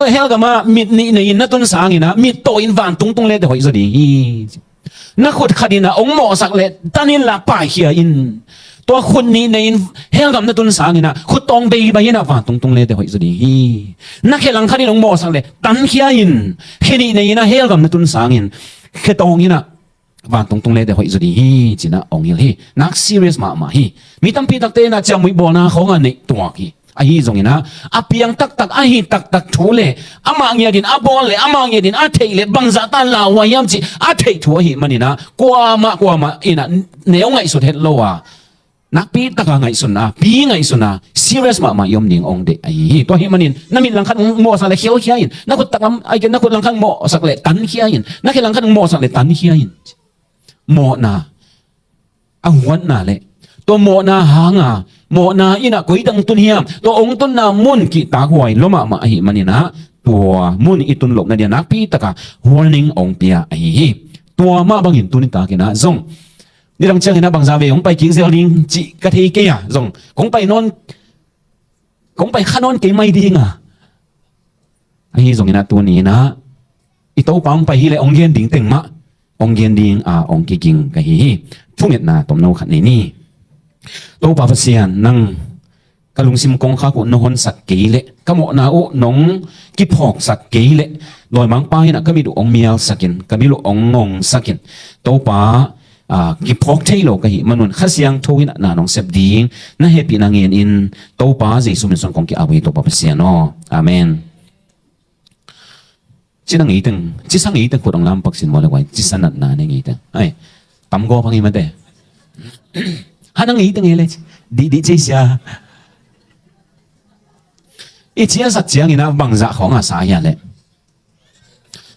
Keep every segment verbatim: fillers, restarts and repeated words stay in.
Hell gamah mit nih nei-in na tun sangin ah, mit tawh in vantung tung le teh hoih zaw ding hi. Na khut khat in ah hong mawhsak leh tan inla paikhia in. Tua khut nih nei-in hell gam na tun sangin ah, khut tawng beibai in ah vantung tung le teh hoih zaw ding hi. Na khe langkhat in hong mawhsak leh tankhia in. Khe nih nei-in ah hell gam na tun sangin, khe tawng in ah vantung tung le teh hoih zaw ding hi, ci-in ah hong hilh hi. Nak serious mahmah hi. Mi tampi takte in ah ciamnuih bawlna khawng ah neih tuak hi. Ahi zongin ah, a piang taktak, a hi taktak thu le, amah ngiat in a bawl le, amah ngiat in a theih le, bangzah tan lauhuai hiam cih a theih thu ahih manin ah, kuamah kuamah in ah neu ngaihsut het lo a, nakpi taka ngaihsun a, pi ngaihsun a, serious mahmah i om ding hong deih ahi hi. Tua ahih manin, na mit langkhat hong mawhsak le khialkhia in, na khut tak lam, ai, na khut langkhat hong mawhsak le tankhia in, na khe langkhat hong mawhsak le tankhia in. Mawhna, a huatna le tua mawhna hanga, mawhna in ah koi dang tun hiam, tua hong tunna mun kihtak huai lua mahmah ahih manin ah, tua mun i tun loh nading a nakpi taka warning hong pia ahi hi. Tua mah bangin tuni takin ah zong, nidang ciangin ah bangzah vei hong pai kik zel ding cih ka thei kei a, zong kong pai nawn, kong pai kha nawn kei mai ding a. Ahi zongin ah tuni in ah, i Topa hong pai hi leh hong gen ding teng mah hong gen ding a hong kiging ka hi hi. Thungetna tomno khat nei ni. Topa Pasian, nang ka lungsim kongkhak uh na honsak kei leh, ka mawhna uh nong kiphawksak kei leh, dawimangpa in ah ka mit uh hong mialsak in, ka bil uh hong ngongsak in. Topa, a, kiphawk thei lo ka hih manun, Kha Siangtho in ah na nong sep ding na hehpihna ngen in, Topa Jesu min suang kong ki-ap uh hi, Topa Pasian aw. Amen. Cina ngeiteng, cisa ngeiteng khut hong lampak sin maw le guai, cisa natna ne ngeiteng. Ai, tam gawp hang hi mate. Hana ngeiteng e le, dihdih cei sia. I ciasak ciangin ah bangzah khawng a sa hia le.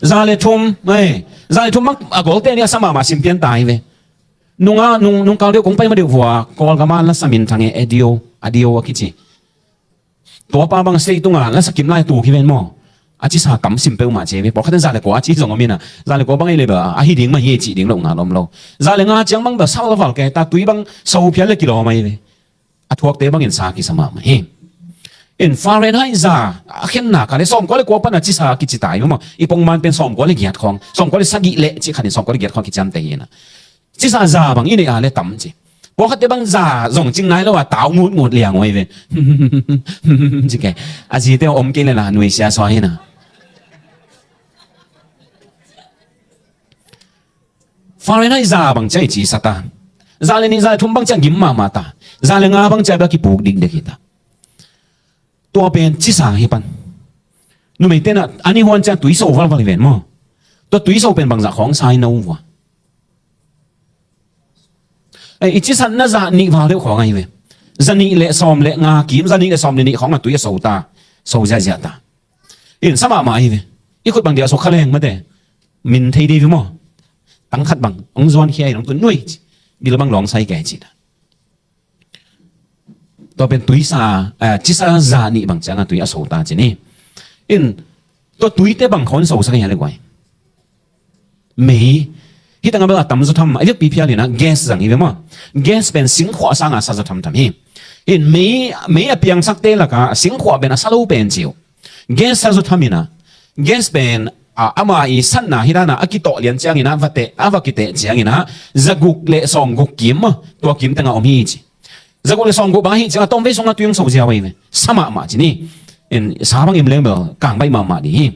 Za le thum, ai, za le thum bang a golte ni a sa mahmah sim pian ta hi ve. Nunga, nung, nung kal deuh kong pai ma deuh vua, Kawlgam a lasa minthang e, Adio, Adio a kici. Tuapa bang sei tunga lasa kim lai tu hi ven maw. A cisa tam sim peuhmah ci ve. Pawlkhat in za le kua a ci zong om in ah, za le kua bang ei le bel a hi ding mah hi cih ding loh ngal om lo. Za le nga ciang bang bel sal val kei ta, tui bang so phial le kilawm ahi ve. A thuakte bangin sa kisa mahmah hi. In Fahrenheit za a khenna kha le sawmkua le kua pan a cisa kici ta hi maw. I pongman pen sawmkua le giat khawng, sawmkua le sagih le cih khat in sawmkua le giat khawng kiciamteh hi in ah. Cisa za bang i neih a le tam ci. Pawlkhatte bang za zong cing nai lo a, tau ngutngut liang uh ahi ve. Ci kei. A zite om kei le la nuisia suak hi na. Fahrenheit za bang ciang i cisa ta. Za le nih, za le thum bang ciang gim mahmah ta. Za le nga bang ciang bia kipuk dikdek hi ta. Tua pen cisa hi pan. Numeite na, a ni huan ciang tui so valval hi ven maw. Tua tui so pen bangzah khawng sa hi na um vua. Ei, i cisatna za nih val deuh khawng ahi ve. Za nih le sawm le nga kim, za nih le sawm le nih khawng a tui a so ta. So ziahziah ta. In sa mahmah ahi ve. I khut bang dia so kha leng mate. Min thei dei ve maw. Tang khat bang hong zuan khia in hong tun nuai ci. Bil bang lawng sai kei ci ta. Tua pen tui sa, eh, cisa za nih bang cianga tui a so ta ci ni. In tua tuite bang khawng so sak hia le guai. Mei. Hi tanga bel a tam zaw tham, a viakpi phial in ah gas zang hi ve maw. Gas pen singkhuah sanga sa zaw thamtham hi. In mei, mei a piangsakte laka singkhuah pen a sa lo pen ci uh. Gas sa zaw tham in ah. Gas pen, a, ama i satna hi dana a kitawh lian ciangin ah va teh, a va kiteh ciangin ah zaguk le sawmguk kim maw, tua kim tengah om hi ci. Zaguk le sawmguk bang ahi ciangah tawmvei sungah tui hong so ziau ahi ve. Sa mahmah ci ni. In sa bang im leng bel kang baih mahmah ding hi.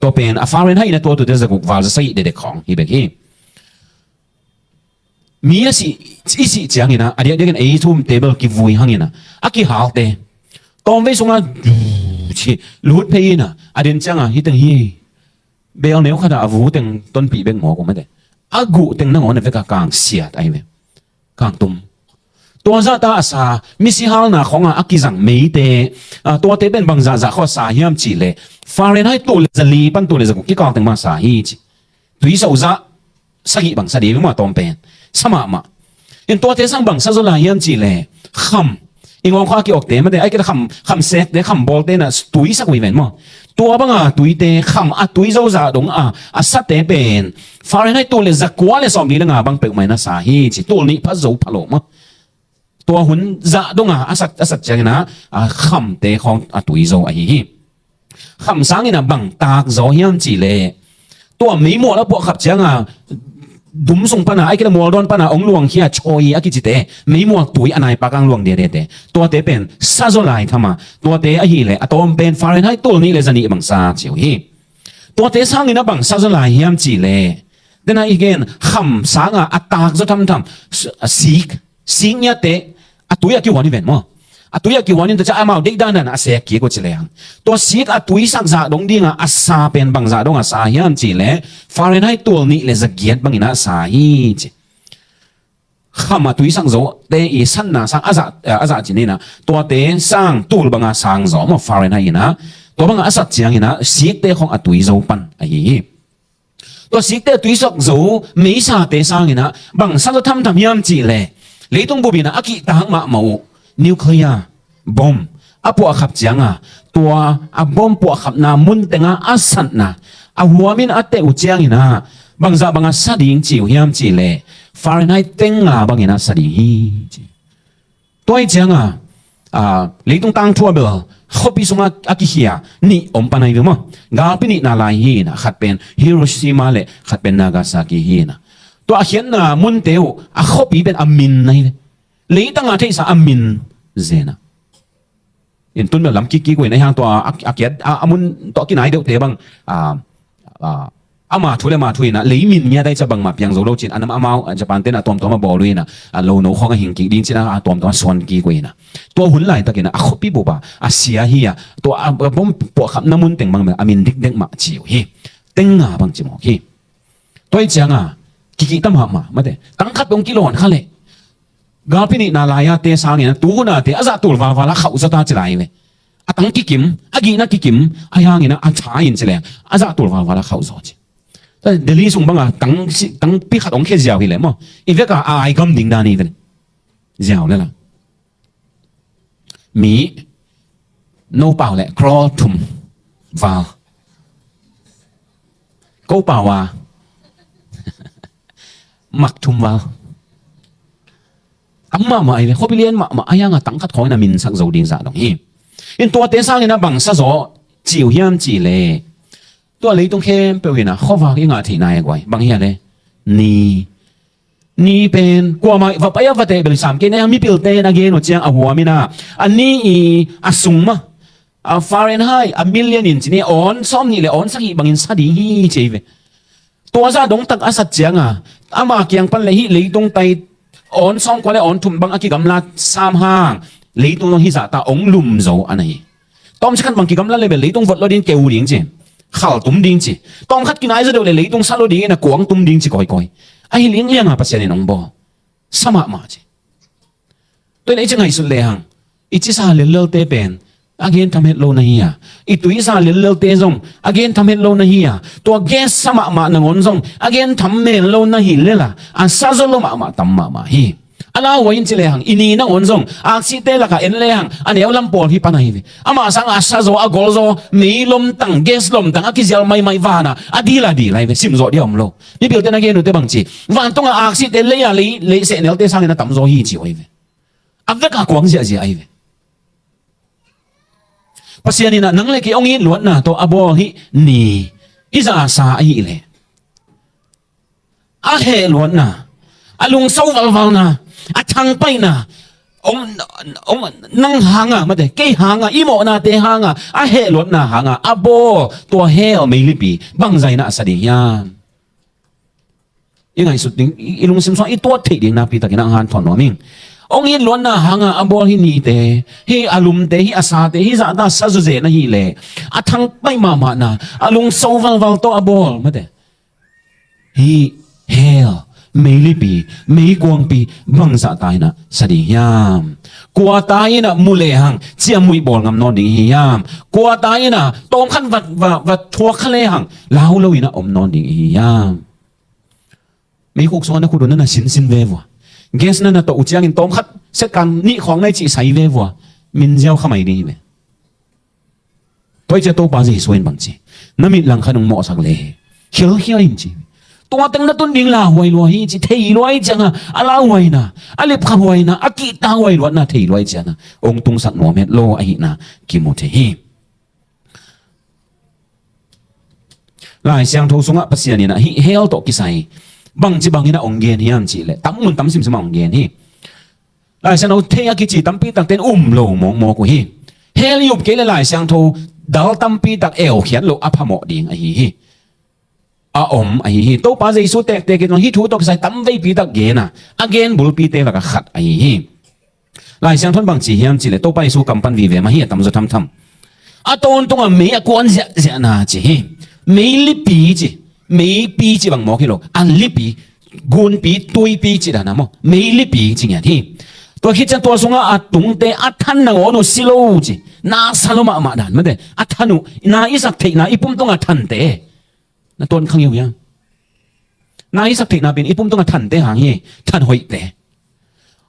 Tua pen a Fahrenheit na tua tute zaguk val za sagih dekdek khawng hi bek hi. Mi a sih, i sih ciangin ah, a diakdiakin ei thumte bel kivui hangin ah, a kihalte tawmvei sungah du ci lut phei in ah, a den ciangah hi teng hi. Bel neu khatah a vu teng tonpih bek mawk uh mate. A guh teng nangawn a vekah kang siat ahi ve. Kang tum. Tua zahta a sa, misi halna khawngah a kizang meite, a, tuate pen bang zahzah khawng a sa hiam cihleh, Fahrenheit tul le zali pan tul le zaguk kikal teng bang a sa hi ci. Tui so zah sagih bang sa ding maw tawm pen. Sa mahmah. In tuate sang bang sa zaw lai hiam cihleh, kham. I ngawng khawng a kiokte mate, ai kei kham, kham sekte, kham bawlte na tui sak uh hi ven maw. Tua banga tuite, kham a tui zozah dong a, a sate pen Fahrenheit tul le zakua le sawmli le nga bang peuhmah in a sa hi ci, tul nih pha zo pha lo maw. Tua hun zah donga a sat, a sat ciangin ah, a khamte khawng a tui zo ahi hi. Kham sangin ah bang tak zaw hiam cih leh, tua meimual a puahkhap ciangin ah dum sung pan a, ahih kei leh mualdawn pan a hong luangkhia chawi a kicite, meimual tui a nai pak a hong luang diadete, tuate pen sa zaw lai tham a, tuate ahih leh a tawm pen Fahrenheit tul nih le za nih bang sa ci uh hi. Tuate sangin ah bang sa zaw lai hiam cih leh, den a i gen kham sangin ah a tak zaw thamtham, s-, a sik, sik ngiatte, a tui a kihuan hi ven maw. A tui a kihuan in tua ciang amau deih dandan a sek kik uh ci leng, tua sik a tuisak zah dong ding a, a sa pen bang zah dong a sa hiam cih leh, Fahrenheit tul nih le za giat bangin ah sa hi ci. Kham a tuisak zawte i sanna sang a zah, a zah cih in ah, tuate sang tul bang a sang zaw maw, Fahrenheit in ah. Tua bang a sat ciangin ah sikte khawng a tui zo pan ahi hi. Tua sikte a tuisak zo meisate sangin ah bang sa zaw thamtham hiam cih leh, leitung bup in ah a kihtak mahmah uh nuclear bomb a puahkhap ciangin ah, tua a bomb puahkhapna mun teng a a satna, a huam in a teh uh ciangin ah bang zah bang a sa ding ci uh hiam cih leh, Fahrenheit teng nga bangin ah sa ding hi ci. Tua hi ciangin ah, leitung tangthu a bel khuapi sungah a kikhia nih om pan ahi ve maw. Galpi nihna lai hi in ah, khat pen Hiroshima le khat pen Nagasaki hi in ah. Tua a khiatna munte uh a khuapi pen a min ahi ve. Leitang a theihsa a min zen ah. In tun bel lam kikkik uh in ah, hiang tua a, a kiat a, a mun tua kinai deuhte bang, a, a, ama thu le ama thu in ah, leimin ngiat a i cih bangmah piang zo lo cin, a nam amau, a Japan ten a tuamtuam a bawl uh in ah, a lo no khawng a hing kik ding cin a, a tuamtuam a suan kik uh in ah. Tua hun laitakin ah, a khuapi bup a, a sia hi a, tua a, a bomb puahkhapna mun teng bang bel a min dikdek mah ci uh hi. Teng nga bang ci mawk hi. Tua hi ciangin ah, kikihta mahmah, mate. Tang khat dong kilawn kha leh, galpi nihna lai-ate sangin ah, tu hun a te, a zah tul valval a khauh zaw ta ci lai ve. A tang kikim, a gihna kikim, a hiangin ah, a tha in ci leng, a zah tul valval a khauh zaw ci. Delhi sung bang a, tang si, tangpi khat hong khia ziau hi leh maw. I vek a, a ai gam ding dan hi ve. Ziau le la. Mi, no pau le, crore thum val. Ko pau a, mak thum val. Tam mahmah ahi ve, khuapi lian mahmah, a hiang a tang khat khawng in a min sak zo ding zah dong hi. In tuate sangin ah bang sa zaw ci uh hiam cih leh, tua leitung khempeuh in ah khuavak i ngah theih nai a guai, bang hi a leh, ni. Ni pen, kuamah va pai a va teh bel sam kei na, mipilte in a gen uh ciang a huam in ah, a ni i a sung mah, a Fahrenheit, a million in ci ni, awn sawm nih le awn sagih bangin sa ding hi ci hi ve. Tua zah dong tak a sat ciangin ah, ama kiang pan le hih leitung tai awn sawm kua le awn thum bang a kigamla sam hang, leitung zong hih zah ta hong lum zo a na hi. Tawmcik khat bang kigamla le bel leitung vot lo ding, keu ding ci. Khal tum ding ci. Tawmkhat kinai zaw deuh le leitung sa lo ding in a kuang tum ding ci kawikawi. Ahi liangliang a Pasian in hong bawl. Sa mahmah ci. Tua in i ci ngaihsut lehang, i cisa lellelte pen a gen tham het lo na hi a, i tuisa lellelte zong a gen tham het lo na hi a, tua gas sa mahmah nangawn zong a gen tham men lo na hi lela, a sa zaw lo mahmah tam mahmah hi. A lauhuai in ci lehang, i ni nangawn zong aksite lakah en lehang, a neu lam pawl hi pan ahi ve. Amah sangah a sa zaw, a gol zaw, mei lomtang, gas lomtang a kizial maimai vanah a dil a dil ahi ve, simzawh dia om lo. Mipilte na gen uh teh bang ci, vantungah aksite lei a lei, lei sehnelte sangin a tamzaw hi ci uh ahi ve. A vekah kuang ziahziah ahi ve. Pasian in ah nang le kei hong it luatna tawh a bawl hih ni, hih zah a sa ahih leh, a heh luatna, a lungso valvalna, a thangpaihna, om, om, nang hanga, mate, kei hanga, i mawhnate hanga a heh luatna hanga a bawl tua hell meilipi bangzah in ah sa ding hiam? I ngaihsut ding, i, i lungsim sungah i tuat theih ding nakpi takin ah hong hanthawn nuam ing. Hong it luatna hanga a bawl hih nite, hih a lumte, hih a sate, hih zahta sa zawzen ahih leh, a thangpaih mahmahna, a lungso valval tawh a bawl, mate, hih hell, meilipi, meikuangpi bangzah ta in ah sa ding hiam? Kua ta in ah mu lehang ciamnuih bawl ngam nawn ding i hi hiam? Kua ta in ah tawmkhat va, va, va thuak kha lehang lau lo in ah om nawn ding i hi hiam? Meikhuk sungah na khut uh na na sinsin ve vua. Gas na na tawh uh ciangin tawmkhat setkang nih khawng na i cih sai ve vua. Min ziau kha mai ding hi ve. Tua hi ciah Topa Jesu in bang ci, na mit lang khat hong mawhsak le, khilkhial in ci. Tua teng na tun ding lauhuai lua hi ci, thei lua hi ciangah a lauhuaina, a lipkhahuaina, a kihtakhuai luatna thei lua hi ciangah hong tungsak nuam het lo ahihna kimu thei hi. Lai Siangtho sungah Pasian in ah hih hell tawh kisai bangci bangin ah hong gen hiam cih leh, tam mun tam simsim ah hong gen hi. Lai Siangtho thei a kici tampi takte in um lo mawkmawk uh hi. Hell i up kei leh Lai Siangtho dal tampi tak eukhiat loh a phamawh ding ahi hi. A om ahi hi. Topa Jesu tektek in zong hih thu tawh kisai tamveipi tak gen a, a gen bulpite lakah khat ahi hi. Lai Siangtho in bangci hiam cih leh, Topa Jesu kam pan vive mah hi, a tamzaw thamtham. A tawntungah mei a kuan ziahziahna ci hi. Mei lipi ci. Meipi ci bang mawk hi lo. A lipi, gunpi, tuipi ci dan a maw. Mei lipi ci ngiat hi. Tua khit ciang tua sungah a tungte a than nangawn uh si lo ci. Na sa lo mahmah dan mate. A than uh, na i sak theihna, i pum tungah thante. Na tuan khang hiau hiam? Na i sak theihna pen i pum tungah thante hang hi, than hoihte.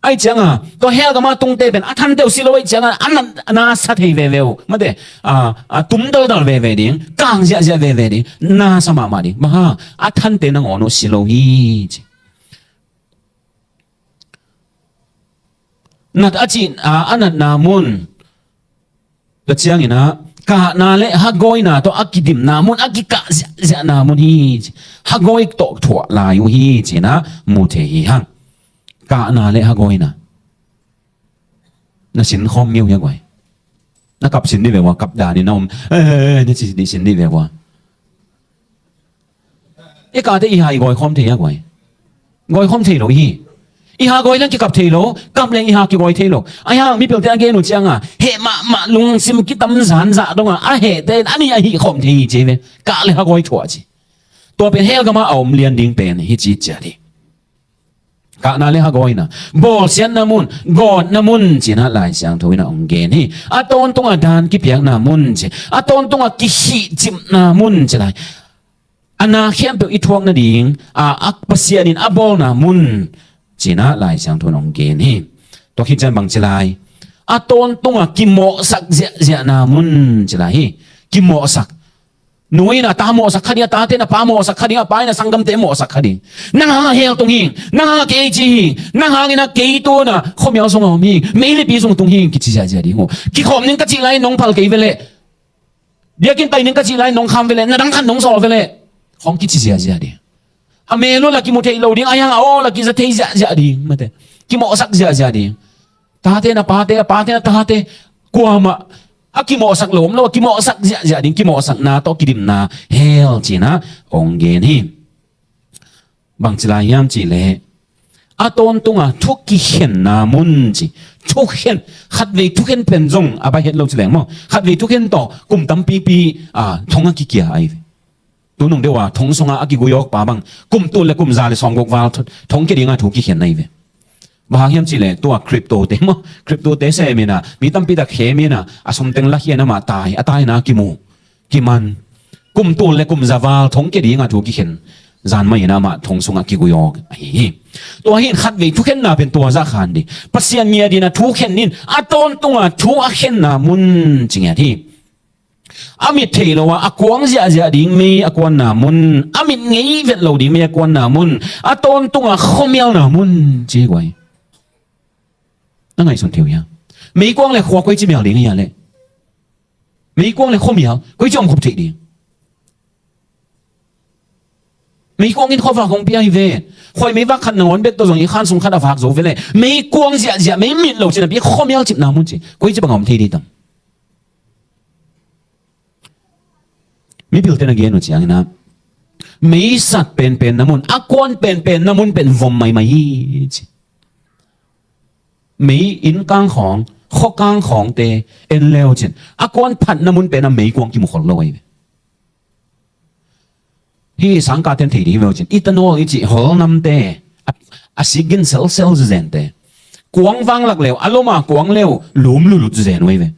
Ahih ciangin, tua hell gam a tungte pen a thante uh si lo ahih ciangin, a na, a na sa thei veve uh. Mate, a, a tum daldal veve ding, kang ziahziah veve ding, na sa mahmah ding. Bang hang, a thante nangawn uh si lo hi ci. Nat a cih, a, a natna mun. Tua ciangin ah, kahna le hagawina tawh a kidimna mun, a kikah ziahziahna mun hi ci. Hagawi tawh thuah lai uh hi ci-in ah mu thei hi hang. Kahna le hagawina. Na sin khawm ngeu hia guai. Na kap sin dih ve ua, kap danin na om. Eh, eh, eh, na ci dih sin dih ve ua. I kahte i ha i gawi khawm thei a guai. Gawi khawm thei lo i hi. I ha gawi leng kikap thei lo, kap leng i ha kigawi thei lo. Ahi hang mipilte a gen uh ciangin, heh mahmah lungsim kitam zan zah dongin, a hehte in a nih a hih khawm thei hi ci ve. Kah le ha gawi thuah ci. Tua pen hell gam a a om lian ding pen hi ci ciat hi. Kahna le hagawina, bawlsiatna mun, gawtna mun ci-in ah Lai Siangtho in ah hong gen hi. A tawntungah dan kipiakna mun ci, a tawntungah kikhihcipna mun ci lai. A na khempeuh i thuak nading a, a Pasian in a bawlna mun ci-in ah Lai Siangtho in hong gen hi. Tua khit ciang bang ci lai? A tawntungah kimawhsak ziahziahna mun ci lai hi. Kimawhsak. Nu in a ta mawhsak kha ding, a tate in a pa mawhsak kha ding, a pa in a sanggamte mawhsak kha ding. Nang hangah hell tung hing, nang hangah kei ci hing, nang hangin a kei tu-in a khuamial sungah om hing, meilipi sung tung hing kici ziahziah ding uh. Kikhawm ning ka cih lai-in nong phal kei veleh. Biakinn pai ning ka cih lai-in nong kham veleh, na dang khat nong sawl veleh. Khawng kici ziahziah ding. A mel uh la kimu thei lo ding, a hiang a aw la kiza thei ziahziah ding, mate. Kimawhsak ziahziah ding. Tate na pate, a pate na tate, kuamah a kimawhsak lo om lo, a kimawhsak ziahziah ding, kimawhsakna tawh kidimna hell ci-in ah hong gen hi. Bang ci lai hiam cih leh, a tawntungah thu kikhenna mun ci. Thukhen, khatvei thukhen pen zong a pai het lo ci leng maw. Khatvei thukhen tawh kum tampipi, a, thong a kikia ahi ve. Tu nung deuh a thong sungah a kigui awkpa bang, kum tul le kum za le sawmguk val thong kia dingah thu kikhen ahi ve. Bang hang hiam cih leh, tua crypto te maw, crypto te sem in ah, mi tampi tak khem in ah, a sum teng lakhia in amah tai, a taina kimu, kiman. Kum tul le kum za val thong kia dingah thu kikhen. Zan mah in amah thong sungah kigui awk ahi hi. Tua hi in khatvei thukhenna pen tua zah khan ding. Pasian ngiat in ah thu khen in, a tawntungah thu a khenna mun ci ngiat hi. A mit theih lo a, a kuang ziahziah ding mei a kuanna mun, a mit ngei vet lo ding mei a kuanna mun, a tawntungah khuamialna mun ci guai. Na ngaihsun thei uh hia? Meikuang le khua koi ci mial ding hia leh? Meikuang le khuamial koi ci om khop theih ding? Meikuang in khuavak hong pia hi ve. Khuai meivak khat nangawn bek tawh zong i khan sung khat a vak zo veleh. Meikuang ziahziah, mei mit lo cih napi khuamial cipna mun ci. Koi ci bang a om thei ding tam? Mipilte na gen uh ciangin ah, meisat penpenna mun, a kuan penpenna mun pen vom maimai hi ci. Mei innkang khawng, khuakang khawngte en leu cin, a kuan phatna mun pen a meikuang kimu khol lo ahi ve. Hih sangkahte in thei ding hi ve uh cin, ethanol i cih hol namte, a, a sik gin selsel zuzente. Kuang vanglak leu, a lom a kuang leu, lum lulut zuzen uh ahi ve.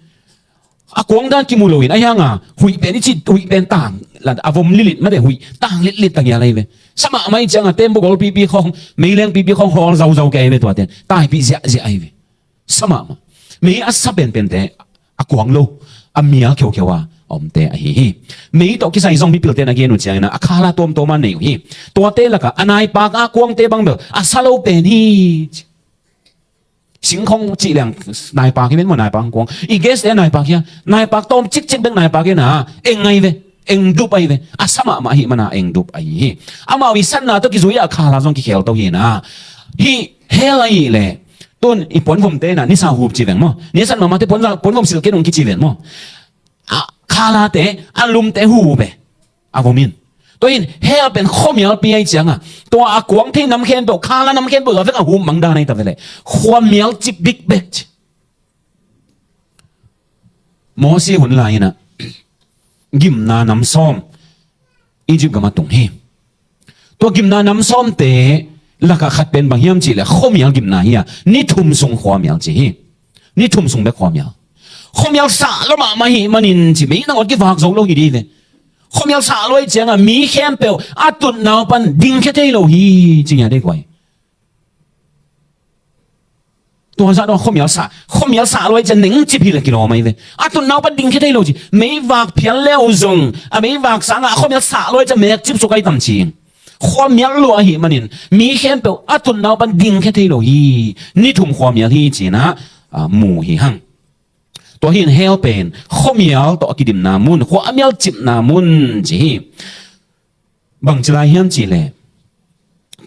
A kuang dan kimu lo in, a hiang a, huih pen i cih, huih pen tang, la, a vom lilit mate, huih tang litlit tang hial ahi ve. Sa mahmah i ciang a, tembaw gol pipi khawng, meileng pipi khawng, hawl zauzau kei ahi ve tuate. Taipih ziahziah ahi ve. Sa mahmah. Mei a sa penpente, a kuang lo, a mial kheukheu a, a omte ahi hi. Mei tawh kisai zong mipilte na gen uh ciangin a, a khala tuamtuam a nei uh hi. Tuate lakah, a naipak a kuangte bang bel, a sa lo pen hi. Singkhong cih leng naipak hi ven maw, naipak kuang. I gas te naipak hi a, naipak tawm cikcik bek naipak hi na, eng ngai ve. Engdup ahi ve. A sa mahmah ahih mana engdup ahi hi. Amau i satna tawh kizui a khala zong kikhelto hi na. Hih hell ahih leh, tun i puanvomte na nisa hup ci veng maw. Ni a sat mahmahte puan, puanvom silh kei nung kici veng maw. A khalate, a lumte hup e. A vom in. Tua in hell pen khuamial pi ahi cianga, tua a kuang thei nam khempeuh, khala nam khempeuh, a vek a hup mang dan ahi ta ve leh. Khuamial cip bikbek ci. Mosi hun lai-inah gimna nam sawm Egypt gam a tung hi. Tua gimna nam sawmte lakah khat pen bang hiam cihleh khuamial gimna hi a, ni thum sung khuamial ci hi. Ni thum sung bek khuamial. Khuamial sah lua mahmah hi manin ci, mei nangawn kivak zo lo hi dih ve. Khuamial sah lua ahi cianga mi khempeuh a tutna uh pan dingkhia thei lo hi ci ngia dei guai. Tua zah dong khuamial sah, khuamial sah lua ahi ciang nengcip hi leh kilawm ahi ve. A tutna uh pan dingkhia thei lo ci. Meivak phial le uh zong, a meivak sangah a khuamial sah lua ahi ciang mekcip suk ahi tam ci. Khuamial lua ahih manin mi khempeuh a tutna uh pan dingkhia thei lo hi. Ni thum khuamial hi cinah, a, mu hi hang. Tua hi in hell pen khuamial tawh a kidimna mun, khuamial cipna mun ci hi. Bangci lai hiam cihleh,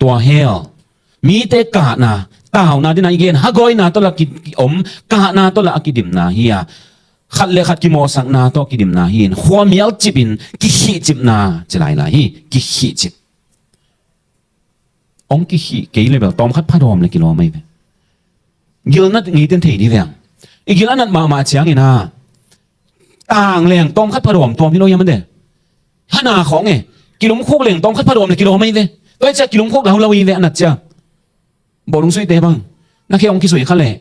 tua hell mite kahna, tauna dina i gen, hagawina tawh la ki, ki om, kahna tawh la a kidimna hi a, khat le khat kimawhsakna tawh kidimna hi in, khuamial cipin kikhihcipna ci lailai hi. Kikhihcip. Hong kikhih kei le bel tawmkhat phadawm le kilawm ahi ve. Gilna ngeiten thei dih veng. I gil a nat mahmah ciangin a, tang leng tawmkhat phadawm tuam hi lo hiam ande. Hana khawng e, kilumkhuk leng tawmkhat phadawm le kilawm ahi ve. Tua hi ciah kilumkhuk laulau hi ve a nat ciah. Bawlung suite bang na khe hong kisui kha leh,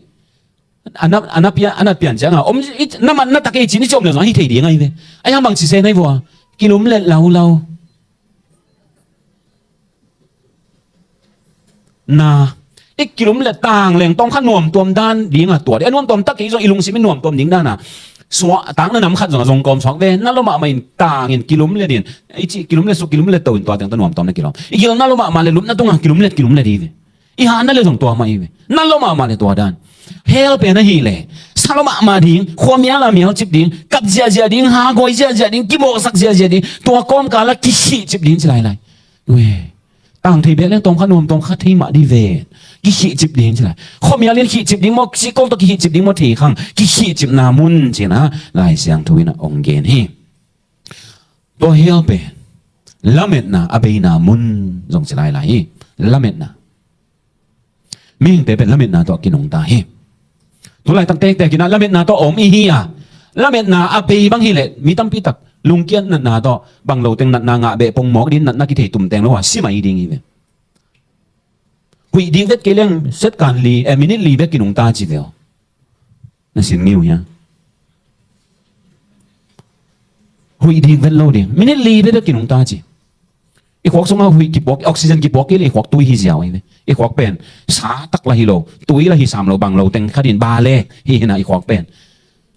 a na, a na pia, a nat pian cianga om i, na mat na tak e cin i ci om le zong ahi thei ding ahi ve. Ahi hang bangci se na hi vua, kilumlet laulau. Na, i kilum le tang leng tawmkhat nuamtuam dan dinga tua dih. A nuamtuam tak kei zong i lungsim in nuamtuam ding dana, suah tang na nam khat zong a zong kawm suak ve. Na lua mahmah in tangin kilum le din, i cih kilum le suk, kilum le to in tua teng tawh nuamtuam na kilawm. I gil na lua mahmah le lupna tunga kilum le, kilum le dih ve. I hahna le zong tua mah hi ve. Na lua mahmah le tua dan. Hell pen ahih leh sa lua mahmah ding, khuamial a mial cip ding, kap ziahziah ding, hagawi ziahziah ding, kimawhsak ziahziah ding, tua kawmkal a kikhihcip ding ci lailai. Ue, tang thei bek leng tawmkhat nuam, tawmkhat thei mah dih ve. Kikhihcip ding ci lai. Khuamial in khihcip ding maw, sikkol tawh kikhihcip ding maw thei khang, kikhihcipna mun cinah Lai Siangtho inah hong gen hi. Tua hell pen lametna a beina mun zong ci lailai hi. Lametna. Mihingte pen lametna tawh a kinungta hi. Tulaitak tektek inah lametna tawh a om i hi a, lametna a bei bang hileh mi tampi tak lungkiat natna tawh bang lo teng natna ngah beh pongmawk ding, natna kithei tumteng lo a si mah hi ding hi ve. Huih ding vet kei leng second li, eh, minute li bek kinungta ci ve aw. Na sin ngiu hia? Huih ding vet lo ding. Minute li bek bek kinungta ci. I khuak sungah huih kipuak, oxygen kipuak kei le i khuak tui hi ziau hi ve. I khuak pen sa tak la hi lo, tui la hi sam lo, bang lo teng khatin ba le hi hina i khuak pen.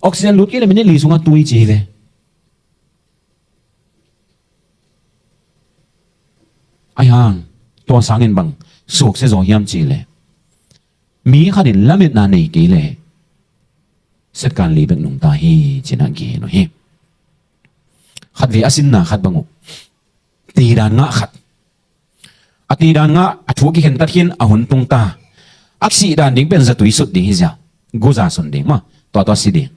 Oxygen lut kei le minute li sungah tui ci hi ve. Ahi hang tua sangin bang suaksia zaw hiam cihleh, mi khatin lametna nei kei le second li bek nungta hi cinah gen uh hi. Khatvei a sinna khat bang uh, tidan ngah khat. A tidan ngah, a thu kikhentat khin, a hun tungta. A sihdan ding pen zatui sut ding hi zia. Guza sun ding mah, tua tua si ding.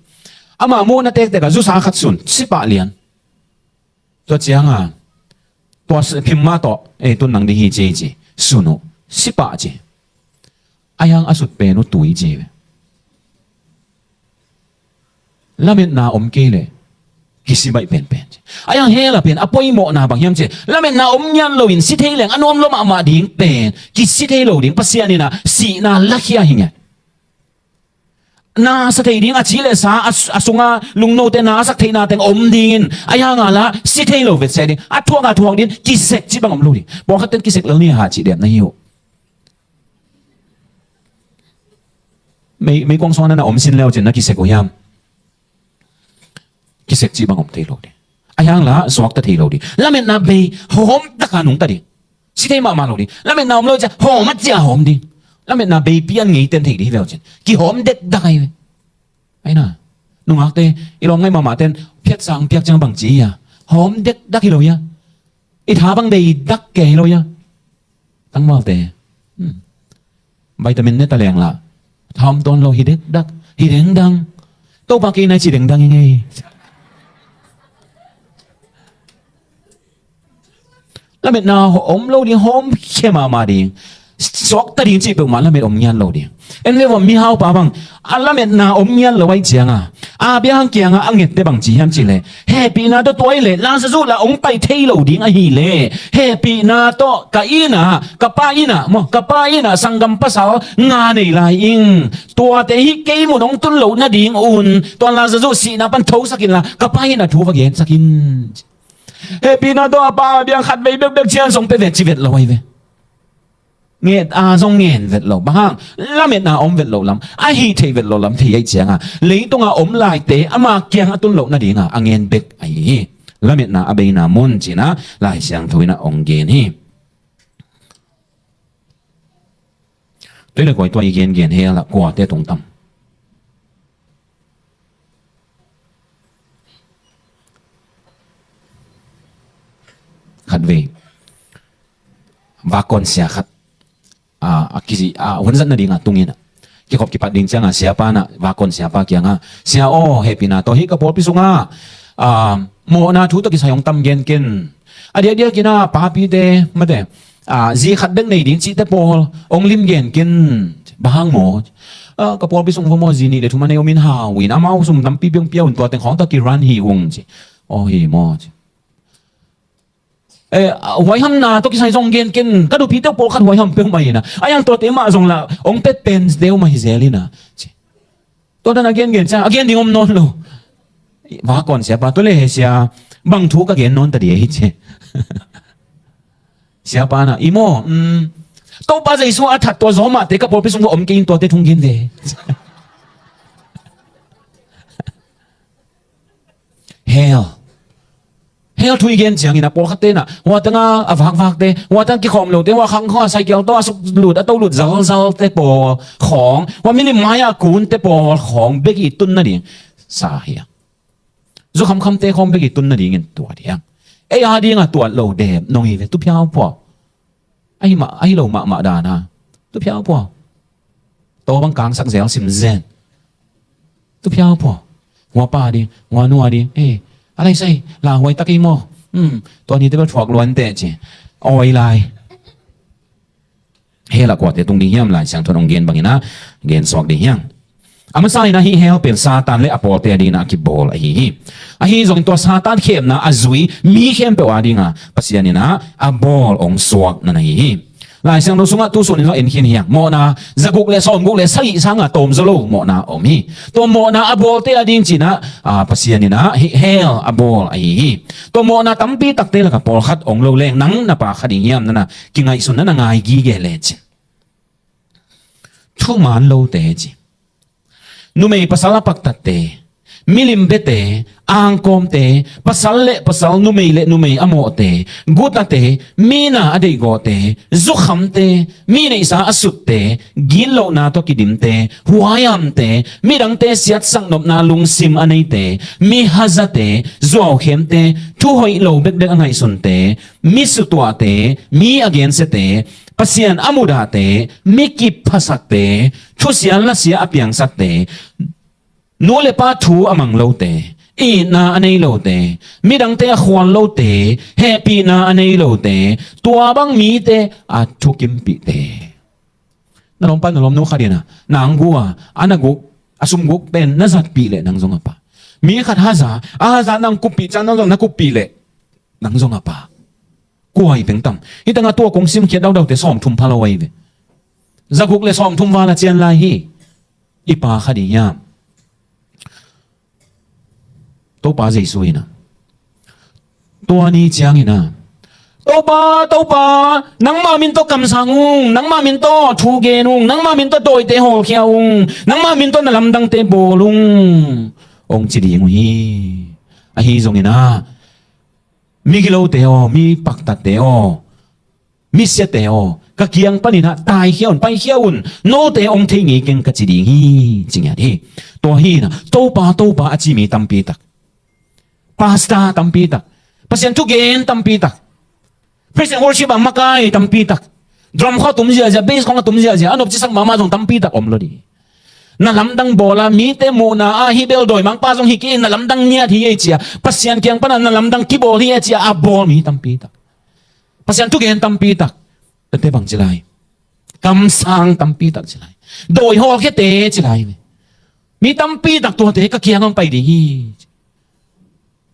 Amah muhna tektek a zusa khat sun, sipah lian. Tua cianga tua phim mah tawh, ei, tun nang ding hi ci, ci. Sun uh, sipah ci. Ahi hang a sut pen uh tui ci ve. Lametna om kei le kisi baih penpen ci. Ahi hang hell a pen a poimawhna bang hiam ci, lametna om ngian loin si thei leng a nuam lua mahmah ding pen, kisi thei lo ding, Pasian inah sihna lakhia hi ngiat. Na sa thei ding a ci le sa a, a sunga lungnote na a sak theihna teng om dingin, ahi hanga la si thei lo vetseh ding, a thuak a thuak ding, kisek ci bang om lo ding. Pawlkhat ten kisek lel ni a hah cih dep na hi uh. Mei, meikuang suang na na om sin leu cin na kisek uh hiam? Kisek cih bang om thei lo ding. Ahi hang la suakta thei lo ding. Lametna bei hawm taka nungta ding. Si thei mahmah lo ding. Lametna om lo cia hawm a cia hawm ding. Lametna bei pian ngei ten thei ding hi veu cin. Kihawm dekdak ahi ve. Ahi na. Nungakte, i lawm ngai mahmah ten phiat sang piak ciang bang ci hi a. Hawm dekdak hi lo hia? I tha bang deidak kei hi lo hia? Tangvalte, hmm, vitamin ne ta leng lah tha om tawn lo, hi dekdak, hi dengdang. Topa kei nai ci dengdang i ngei. Lametna om lo ding, hawm khia mahmah ding. Suakta ding cih peuhmah lamet om ngiat lo ding. En ve ua, mihaupa bang a lametna om ngiat lo ahih cianga, a biang kianga a ngette bang ci hiam cihleh, hehpihna tawh tua hileh Lazarus lah hong pai thei lo ding ahileh, hehpihna tawh ka innah, ka pa innah maw, ka pa innah sanggam pasal nga nei lai ing. Tuate hi kei mun hong tun loh nadingun tua Lazarus sihna pan thosak inla ka pa innah thu va gensak in. Hehpihna tawh a pa a biang khat vei bekbek cian zong pia vet ci vet lo ahi ve. Nget a zong ngen vet lo. Bang hang? Lametna om vet lo lam, a hih theih vet lo lam thei ahih cianga, leitunga om laite ama kiang a tun loh nadinga a ngen bek ahi hi. Lametna a beina mun cina Lai Siangtho inah hong gen hi. Tuile koi tua i gengen hell ah kuate tungtam? Khatvei, vakon sia khat, a, a kisi, a, huanzat nadinga tungin a kikhop kipat ding cianga siapa nah, vakon siapa kianga, "Sia aw, hehpihna tawh hih ka pawlpi sunga, a, mawhna thu tawh kisai hong tam gen ken. A diakdiak ina papite mate, a, zi khat bek nei ding cihte pawl hong lim gen ken. Bang hang maw? A, ka pawlpi sung va maw, zi nih le thum a nei om in hau in, amau sum tampi piang pia un, tua teng khawng tawh kiran hi ung," ci. "Aw hi maw," ci. "Eh, huaihamna tawh kisai zong gen ken, ka nupite pawlkhat huaiham peuhmah ina, a yang tuate mah zong lah hong pet pen deuh mah hi zel ina," ci. Tua dan a gen gen cia a gen ding om nawn lo. Vakon siapa tua le, "He sia, bang thu ka gen nawn ta dia hi," ci. Siapa nah, "I maw, um, Topa Jesu a that tua zawmahte ka pawlpi sung va om kei in, tuate thu hong gen ve." Hell. Hell thu i gen ciangin a pawlkhatte nah, hua tanga a vakvakte, hua tanga kikhawm lote, hua khang khua cycle tawh a suk lut a to lut zalzalte pawl khawng, hua milim mai-a kunte pawl khawng bek i tun nading sa hi a. Zu khamkhamte khawng bek i tun nadingin tuat hi a. Ei a dinga tuat lo dep nong hi ve, tu phiau pua. Ahi mah, ahi lo mahmah dana tu phiau pua. Taw bang kangsak zel sim zen. Tu phiau pua. Hua pa ding, hua nu a ding, eh, a lai sai, la huai tak ei maw? Hmm, tua nite bel thuak luante ci. Awi lai. Hell ah kuate tung ding hiam? Lai Siangtho in hong gen bangin a gen suak ding hiam? A masa in a hih hell pen Satan le a pawlte a dingin a kibawl ahi hi. Ahi zongin tua Satan khemna a zui mi khempeuh a dinga Pasian in a, a bawl hong suak na na hi hi. Lai Siangtho sungah tu sunin zong en khin hiang, mawhna zaguk le sawmguk le sagih sanga tawmzaw lo mawhna om hi. Tua mawhna a bawlte a ding cina, a, Pasian in a hih hell a bawl ahi hi. Tua mawhna tampi takte laka pawlkhat hong lo leng nang na pa kha ding hiam, na na kingaihsun, na na ngai gige le cin. Thuman lote ci. Numei pasal a paktatte, milim bete, angkawmte, pasal le pasal, numei le numei a mawhte, gutate, mi na a deihgawhte, zukhamte, mi neihsa a sutte, gitlohna tawh kidimte, huaihamte, midangte siatsak nopna lungsim a neite, mi hazate, zuaukhemte, thu hoih lo bekbek a ngaihsunte, mi sutuahte, mi a gensiate, Pasian a mudahte, mi kiphasakte, thusia lasia a piangsakte, nu le pa thu a mang lote, itna a nei lote, midangte a khual lote, hehpihna a nei lote, tua bang mite a thukimpihte. Na lawmpa na lawmnu khat in a, na angguk a, a na guk, a sumguk pen na zatpih leh nang zong a pa. Mi khat haza, a haza nang kuppih ciang nang zong na kuppih leh nang zong a pa. Kua hi pengtam? Hih tengah tua kong simkhiat daudaute sawmthum pha lo ahi ve. Zaguk le sawmthum val a cian lai hi. I pa kha ding hiam? Topa Jesu in a, tua ni ciangin a, "Topa, Topa, nangmah min tawh kamsang ung, nangmah min tawh thu gen ung, nangmah min tawh dawite hawlkhia ung, nangmah min tawh na lamdangte bawl ung," hong ci ding uh hi. Ahi zongin a, "Migilote aw, mi paktatte aw, misiate aw, ka kiang panin a taikhia un, paikhia un, note hong thei ngei keng ka ci ding hi," ci ngiat hi. Tua hi in a, "Topa, Topa," a ci mi tampi tak, pastor tampi tak, Pasian thugen tampi tak. Praise and worship a makai tampi tak. Drum khawng a tum ziahziah, bass khawng a tum ziahziah, a nopcisak mahmah zong tampi tak om lo ding. Na lamdang bawl a, mite muhna ah hih bel dawimangpa zong hi kei, na lamdang ngiat hi ei ci a, Pasian kiang pan a na lamdang kibawl hi ei ci a, a bawl mi tampi tak. Pasian thugen tampi tak. Tete bang ci lai. Kamsang tampi tak ci lai. Dawi hawlkhiate ci lai. Mi tampi tak tuate ka kiang hong pai ding hi.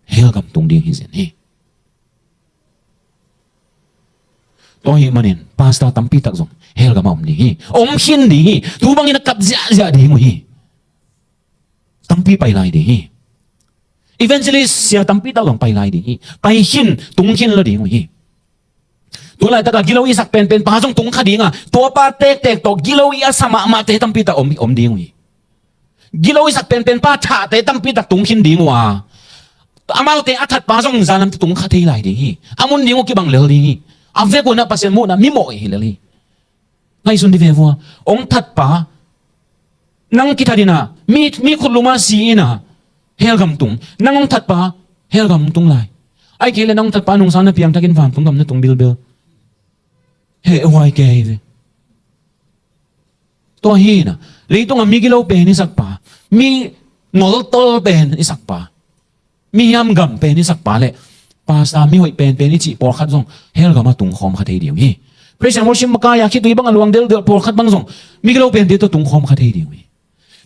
Hell gam tung ding hi zen hi. Tua ahih manin pastor tampi tak zong hell gam ah om ding hi. Om khin ding hi. Tu bangin a kap ziahziah ding uh hi. Tampi pai lai ding hi. Evangelist sia tampi tak zong pai lai ding hi. Pai khin, tung khin lo ding uh hi. Tu laitak a gilo i sak penpen pa zong tung kha ding a, tua pa tektek tawh gilo i a sa mahmahte tampi tak om, om ding uh hi. Gilo i sak penpen pa thahte tampi tak tung khin ding uh a, amaute a that pa zong zanlam tung kha thei lai ding hi. A mun ding uh kibang lel ding hi. A vek un a Pasian muhna mi mawh hi lel hi. Ngaihsun dih ve vua. Hong that pa nang kithat in a, mi, mi khutlum a si in a, hell gam tung. Nang hong that pa hell gam tung lai. Ahih kei leh nang hong that pa nungsang na piangthak in vantung gam na tung bilbil. Heh huai kei ve. Tua hi in a, leitung a mi gilo pen i sak pa, mi ngoltol pen i sak pa, mi hiam gam pen i sak pa leh pastor mi hoih penpen i cih pawlkhat zong hell gam ah tung khawm kha thei ding uh hi. Praise and worship makai a khitui bang a luang delhdel pawlkhat bang zong mi gilo pente tawh tung khawm kha thei ding uh hi.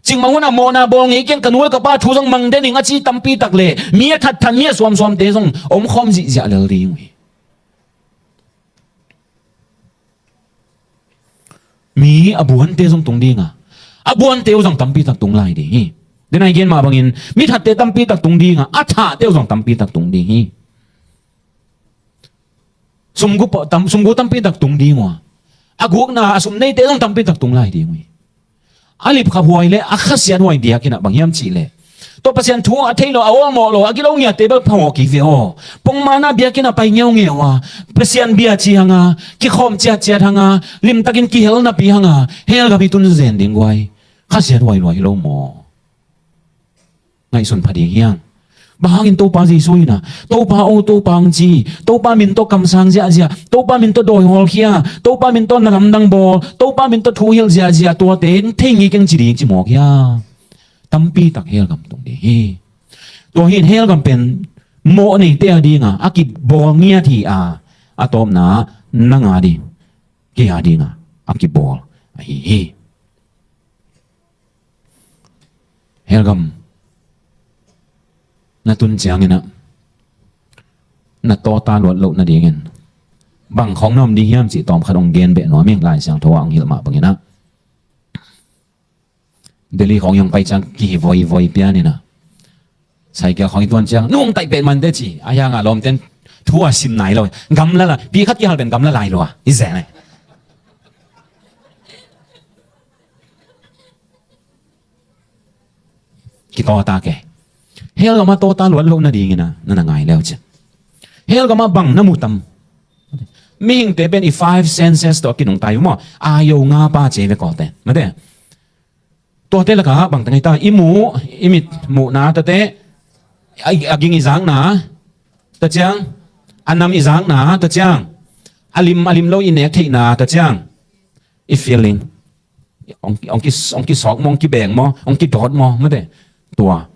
Cikmah hun a mawhna bawl ngei keng, ka nu le ka pa thu zong mang den ing a ci tampi tak leh mi a thatthat, mi a suamsuamte zong om khawm zihziah lel ding uh hi. Mi a buante zong tung ding a, a buante uh zong tampi tak tung lai ding hi. Denai gen mah bangin mi thatte tampi tak tung ding a, a thahte uh zong tampi tak tung ding hi. Sumgu pa, tam, sumgu tampi tak tung ding uh a, a gukna a sum neite zong tampi tak tung lai ding uh hi. A lipkhap huai le a khasiat huai diakin a bang hiam cih leh, tua Pasian thu a thei lo, a awlmawh lo, a gilo ngiatte bel phawk hi ve aw. Pongmana biakinn ah pai ngeungeu a, Pasian bia ci hang a, kikhawm ciatciat hang a, limtakin kihel napi hang a, hell gam i tun zen ding guai. Khasiat huai lua hi lo maw? Ngaihsun pha ding hiang. Bang hangin Topa Jesu in a, Topa aw, Topa hong ci, Topa min tawh kamsang ziahziah, Topa min tawh dawi hawlkhia, Topa min tawh na lamdang bawl, Topa min tawh thu hilh ziahziah, tuate thei ngei keng ci ding ci mawk hiam? Tampi tak hell gam tung ding hi. Tua hi in hell gam pen mawh neite a ding a, a kibawl ngiat hi a, a tawpna nang a ding, kei a ding a, a kibawl ahi hi. Hell gam na tun ciangin a, na tawta luat loh nadingin bang khawng na om ding hiam cih tawmkhat hong gen beh nuam ing. Lai Siangtho ah hong hilh mah bangin a, Delhi khawng i hong pai ciang kihi voivoi pian in a, cycle khawng i tuan ciang nung taih pet mante ci a, hiang a lawmten thu a sim nai lo. Gamla la, pi khat kihal pen gamla lai lua i zeh ne. Kitawta ke. Hell gam a tawta luat loh nadingin a, na na ngai leu cin. Hell gam a bang na mu tam? Mihingte pen i five senses tawh a kinungta hi uh maw? Ayo, nga, pa, ce, ve, kawte, mate. Tuate lakah bang ta ngai ta? I muh, i mit muhna, tate, a, a ging i zakna, ta ciang, a nam i zakna, ta ciang, a lim, a lim lo i nek theihna, ta ciang, i feeling. Hong, hong ki, hong kisawk maw, hong kibeng maw, hong kidawt maw, mate. Tua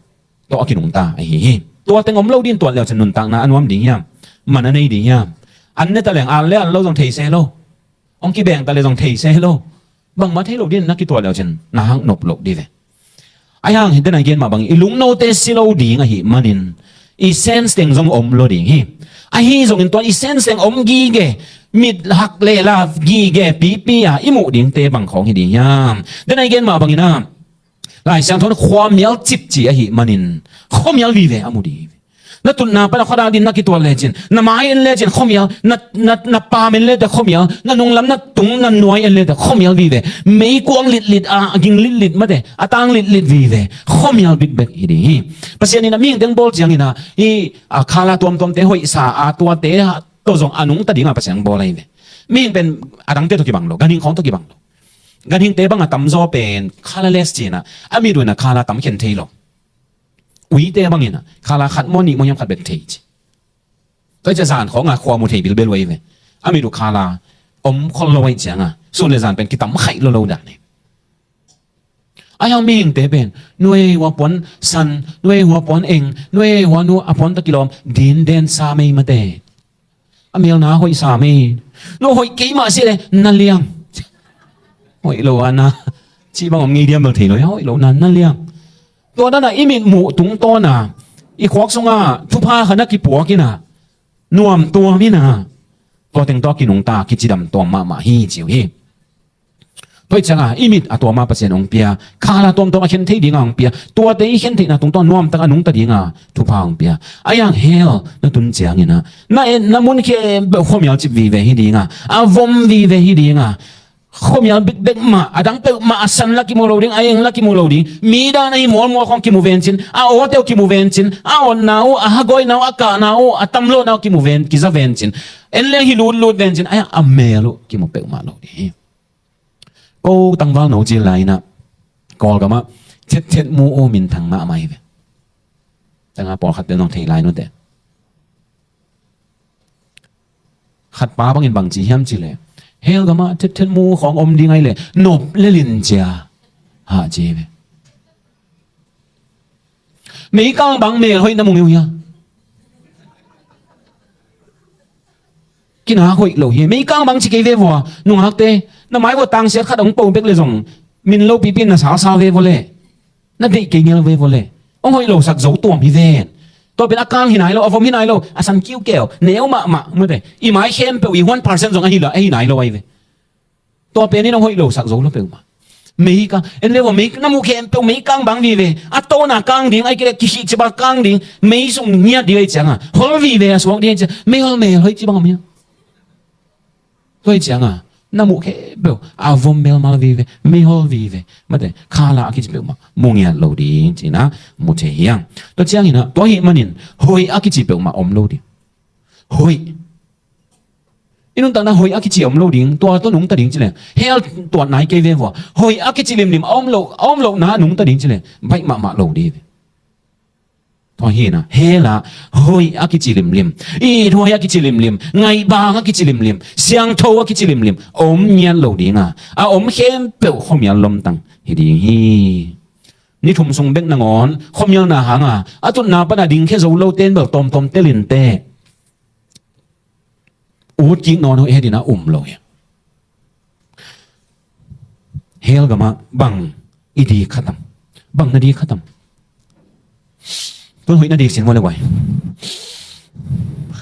tawh a kinungta ahi hi. Tua teng om lo din tuat leu cin nuntakna a nuam ding hiam? Man a nei ding hiam? An ne ta leng, an le an lo zong thei se lo. Hong kibeng ta le zong thei se lo. Bangmah thei lo din na kituat leu cin na hang nop lo di ve. Ahi hang hi, denai gen mah bangin i lungnote si lo ding ahih manin i sense teng zong om lo ding hi. Ahi zongin tua i sense teng om gige, mit hak le la gige pipi a i muh dingte bang khawng hi ding hiam? Denai gen mah bangin a, Lai Siangtho in khuamial cip ci ahih manin khuamial vive a mu ding hi. Na tutna pan a khuadak din na kituat lecin, na mai en lecin khuamial, na, na, na pam en lete khuamial, na nunglam na tung na nuai en lete khuamial vive. Meikuang litlit a, a ging litlit mate, a tang litlit vive. Khuamial bikbek hi ding hi. Pasian in a mihing teng bawl ciangin a, hi, a, khala tuamtuamte hoihsa a, tuate a, tawh zong a nungta ding a Pasian bawl ahi ve. Mihing pen a dangte tawh kibang lo, ganhing khawng tawh kibang lo. Ganhingte bang a tamzaw pen khala les cin a, a mit un a khala tam khen thei lo. Uite bangin a khala khat maw nih maw hiam khat bek thei ci. Tua hi ciah zan khawng a khua mu thei bilbel uh ahi ve. A mit uh khala om khol lo ahih cianga sun le zan pen kitam khaih lo lo dan hi. Ahi hang mihingte pen nuei hua puan san, nuei hua puan eng, nuei hua nu a puan ta kilawm din den sa mei mate. A melna hoih sa mei. Nu hoih kei mah si le na liang. Hoih lo a na ci bang om ngei diam bel thei lo, hoih lo na na liang. Tua dana i mit muh tungtawna i khuak sunga thupha kha na kipuak ina nuam tuam ina tua teng tua kinungta kicidam tuam mahmah hi ci uh hi. Tua hi cianga i mit a tuama Pasian hong pia, khala tuamtuam a khen thei dinga hong pia, tuate i khen theihna tungtawn nuamtaka nungta dinga thupha hong pia. Ahi hang hell na tun ciangina na en na mun khempeuh khuamial cip vive hi dinga, a vom vive hi dinga. Khuamial bikbek mah, a dang peuhmah, a san la kimu lo ding, a eng la kimu lo ding. Mi dan ahi mualmual khawng kimu vencin, a awteu kimu vencin, a otna uh, a hagawina uh, a kahna uh, a tamlawhna uh kimu ven, kiza vencin. En leng hi lutlut vencin, ahi hang a mel uh kimu peuhmah lo ding hi. Ko tangval no cil lai inah Kawlgamah thetthet mu uh minthang mahmah hi ve. Tanga pawlkhatte nong thei lai nute. Khatpa bangin bang ci hiam cih leh hell gamah thetthet mu khawng om ding ahi leh nop le lin cia hah ci hi ve. Meikang bang mel hoih na mu ngeu hia? Kinak hoih lo hi. Meikang bang ci kei ve vua, nungakte, na mai vua tangsiat khat hong po bek le zong min lo pipi in na salsal ve vua le, na deih kei ngel ve vua le, hong hoih lo sak zo tuam hi ven. Tua pen a kang hi nai lo, a vom hi nai lo, a san kiukeu, neu mahmah mate, i mai khempeuh i one percent zong ahi la, ahi nai lo ahi ve. Tua pen in hong hoih lo sak zo lo peuhmah. Meikang en le vua, mei na muh khempeuh meikang bang vive, a tawna kang ding ahi kei le kikhih cipa kang ding, mei sung ngiat ding ahi cianga hol vive a suak ding ahi cianga meihol mel hoih ci bang om hia? Tua hi cianga na muh khempeuh a vom melmal vive, meihol vive, mate khala a kici peuhmah mu ngiat lo ding cina mu thei hiang. Tua ciangina tua hih manin hoih a kici peuhmah om lo ding. Hoih i nuntakna hoih a kici om lo ding, tua tawh nungta ding ci leng hell tuat nai kei ve vua. Hoih a kici limlim a om lo, a om lohna nungta ding ci leng baih mahmah lo ding hi ve. Tua hina hell ah hoih a kici limlim, i ithuai a kici limlim, ngaihbang a kici limlim, siangtho a kici limlim om ngiat lo dinga, a om khempeuh khuamial lomtang hi ding hi. Ni thum sung bek nangawn khuamialna hanga a tutna pana dingkhia zo lo ten bel tawmtawm telin te. Ut kik nawn hoih hedina um lo hi. Hell gamah bang i dik khatam, bang na dik khatam? Tun hoih na dik sin vua le guai.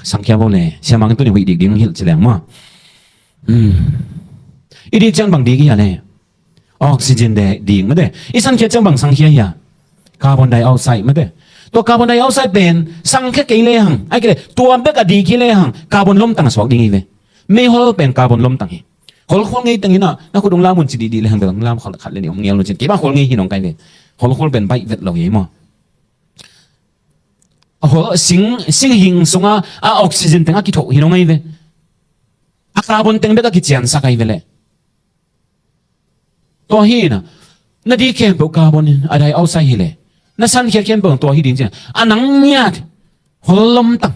Sangkhia vua le siamang tuni hoih dik ding hilh ci leng maw? I dik ciang bang dik i hia le? Oxygen de ding mate. I sangkhia ciang bang sangkhia hia? Carbon dioxide mate. Tua carbon dioxide pen sangkhia kei lehang, ai kei le tua bek a dik hi lehang carbon lomtang a suak ding hi ve. Meihol pen carbon lomtang hi. Holkhol ngei tengina na khut ung lam un ci dihdih lehang bel lam khat le nih hong ngial un cin kei bang khol ngei hi nong kai ve. Holkhol pen baih vet lo hi maw? A hol sing, singhing sunga a oxygen teng a kithoh hi nong ai ve. A carbon teng bek a kiciansak ai ve le. Tua hi na, na dik khempeuh carbon in a dioxide hi le, na sankhiat khempeuh tua hi ding ciang a nang ngiat hol lomtang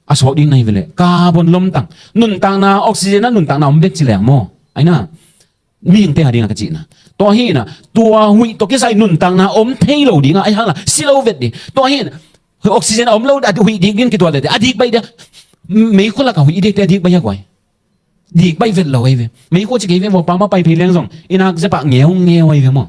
a suak ding na hi ve le, carbon lomtang. Nuntakna oxygen a nuntakna om bek ci leng maw? Ai na, mihingte a dinga ka cihna tua hi na, tua huih tawh kisai nuntakna om thei lo dinga ai hang la si lo vet ding. Tua hi na, oxygen a om lo a huih dik ding kituat lete a dik baih dia. Meikhu laka huih i dikte a dik baih a guai. Dik baih vet lo ahi ve. Meikhu ci kei ve vua, pa ma pai phei leng zong i nak zepah ngeungeu ahi ve maw?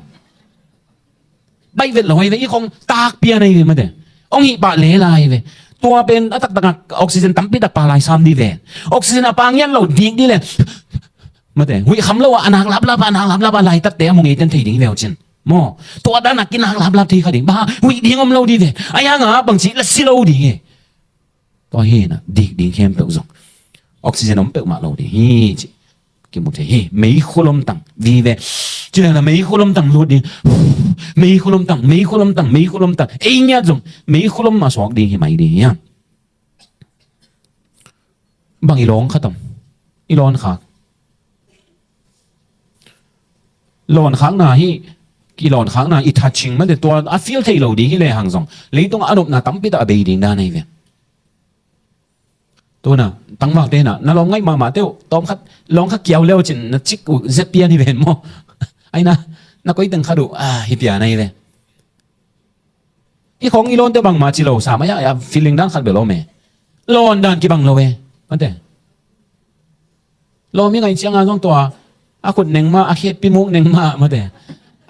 Baih vet lo ahi ve, i khong tak pian ahi ve mate. Hong hih pah lela ahi ve. Tua pen a taktakah oxygen tampi tak pa lai sam di ve. Oxygen a pa ngiat lo dik di le mate, huih kham lo a, a nak laplap a, a nak laplap a laitatte a mu ngei ten thei ding ve uh cin maw? Tua dan a kinak laplap thei kha ding, ba huih ding om lo di ve. A yanga bangci la si lo ding e. Tua hi na, dik ding khempeuh zong oxygen om peuhmah lo ding hi ci kimu thei hi. Meikhu lomtang vive. Ci leng na meikhu lomtang lut ding. Meikhu lomtang, meikhu lomtang, meikhu lomtang, ei ngiat zong meikhu lom a suak ding hi mai ding hi hang. Bang i lawng khatam? I lawn khak. Lawn khakna hi, i lawn khakna i thatching mate, tua a feel thei lo ding hi lehang zong leitungah a nopna tampi tak a bei ding dan ahi ve. Tuna tangvalte na, na lawm ngaih mahmah teuh, tawm khat lawng kha kiau leu cin na cik uh zet pian hi ven maw? Aina, na koiteng khat uh a hi pian ahi ve. I khawng i lawnte bangmah ci lo, sa mai a, a feeling dan khat bel om e. Lawn dan kibang lo e. Mate. Lawm i ngaih cianga zong tua a khut neng mah, a khetpi muk neng mah, mate.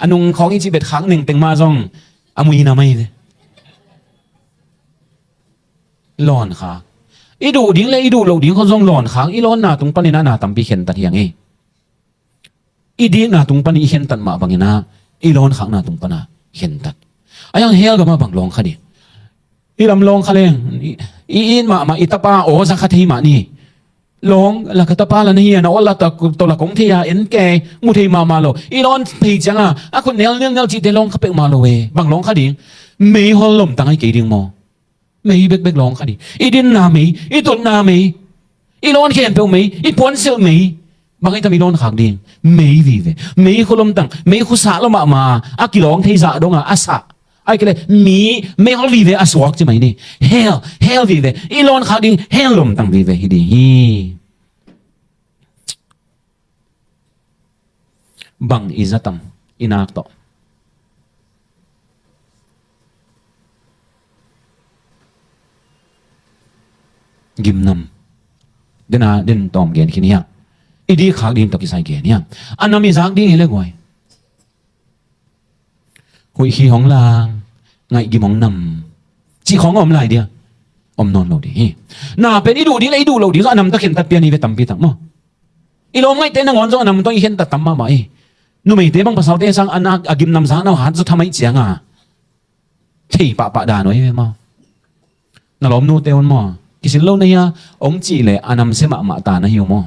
A nung khawng i ci bet khak neng teng mah zong a mui na mai ve. Lawn khak. I duh ding le i duh loh ding khawng zong lawn khak. I lawnna tung panin a na tampi khentat hiang e. I dikna tung panin i khentat mah bangin ah, i lawnkhakna tung pana khentat. A hiang hell gamah bang lawng kha ding? I lam lawng kha leng, i, i it mahmah, i tapa aw za kha thei mah ni. Lawng, la ka tapa la na hi a, na aw la ta, tawh la kong thei a, en kei, mu thei mahmah lo. I lawn phei cianga a khut nel nel nel cihte lawng kha peuhmah lo e. Bang lawng kha ding? Meihol lomtang ahi kei ding maw? Mei bekbek lawng kha ding. I dinna mei, i tutna mei, i lawn khempeuh mei, i puansilh mei. Bang ei tam i lawn khak ding? Mei vive. Mei khua lomtang, mei khua sah lo mahmah a kilawng thei zah donga a sah. Ai kei le mi meihol vive a suak ci mai ni. Hell, hell vive. I lawn khak ding hell lomtang vive hi ding hi. Bang i za tam i nak tawh? Gimnam. Dena den tawm gen khin hiam? I dikkhak ding tawh kisai gen hiam? A nam i zak ding hi le guai. Huih khi hong lang, ngaih gim hong nam. Cih khawng a om lai dia? Om nawn lo ding hi. Na pen i duh ding le i duh loh ding zong a nam tawh khentat pian hi ve tampi tak maw? I lawm ngaihte nangawn zong a nam tawh i khentat tam mahmah hi. Numeite bang pasalte sang a nak a gimnam zakna uh hat zaw tham ahih cianga thei pahpah dan uh hi ve maw? Na lawmnute un maw? Kisil lo na hia, hong cih leh a namsia mahmah ta na hi uh maw?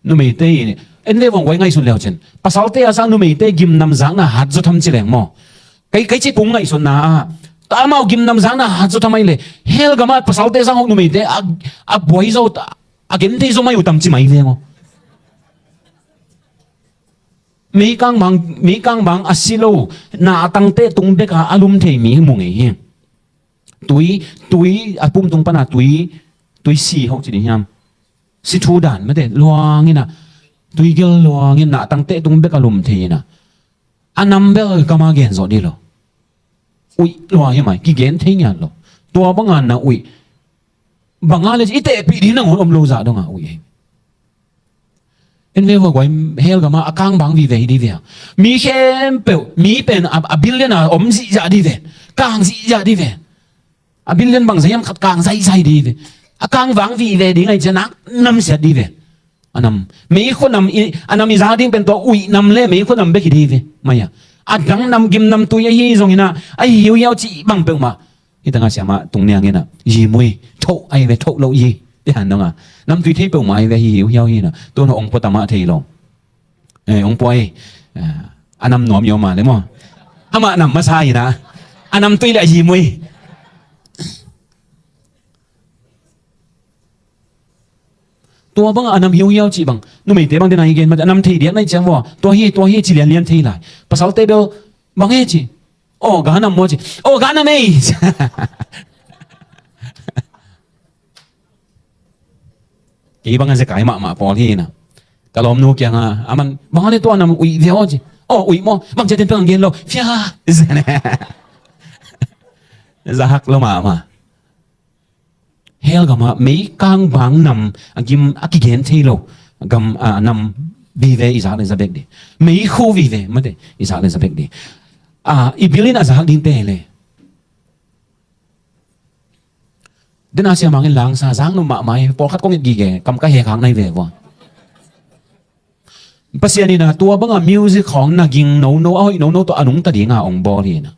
Numeite i en le vong guai ngaihsun leu cin, pasalte a sang numeite gimnam zakna hat zaw tham ci leng maw? Kei, kei ci pum ngaihsutna ah, ta amau gimnam zakna hat zaw tham ahih leh hell gamah pasalte sang hong numeite a, a buai zo, a gen thei zo mai uh tam ci mai ve maw? Meikang bang, meikang bang a si lo, na a tangte tung beka a lum thei mi mu ngei hi. Tui, tui a pum tung pana tui, tui si hok ci ding hiam? Si thu dan mate luangin a, tui gel luangin a tangte tung bek a lum thei in a, a nam bel kama gen zawh dih lo. Uih luang hi mai, kigen thei ngiat lo. Tua banga na uih banga le i tehpih ding nangawn om lo zah donga uih hi. En ve hua guai, hell gamah a kang bang vive hi dih ve. Mi khempeuh, mi pen a, a billion a om zihzah dih ve. Kang zihzah dih ve. A billion bang zai hiam khat kang zaizai dih ve. A kang vang vive ding ahih ciang nak namsiat dih ve. A nam, meikhua nam i, a nam i zak ding pen tua uih nam le meikhua nam bek hi dih ve. Mai a, a dang nam gim nam tui ahi zongin a, ahi hiuhiau cih bang peuhmah. Hih tangah siamah tung niangin a, yi mui thoh ahi ve, thoh loh yi. Tihan dong a, nam tui thei peuhmah ahi ve, hi hiuhiau hi na. Tun hong pua tamah thei lo. Eh, hong pua hi. Eh, a nam nuam i om a le maw? Amah nam masa hi na. A nam tui le a yi mui. Tua bang a nam hiuhiau cih bang numeite bang dena hi gen mah a nam thei diak na hi ciang vua. Tua hi, tua hi ci lianlian thei lai. Pasalte bel bang he ci. Aw ga nam maw ci. Aw ga nam ei. Kei bang a zekai mahmah pawl hi na. Ka lawmnu kiangah a man bang a le tua nam uih ve aw ci. Aw uih maw? Bang ciatin peng gen lo. Fia. Zahak lo mahmah. Hell gamah meikang bang nam a gim a kigen thei lo gam a nam vive i zak le za bek dih. Meikhu vive mate i zak le za bek dih. A, i bilin a zak ding te le. Dena siamangin langsa zak nuam mahmah hi, pawlkhat kong it gige, kam ka hekhak nai ve vua. Pasian in a tua banga music khawng na ging nono a hoih nono tawh a nungta dinga hong bawl hi na.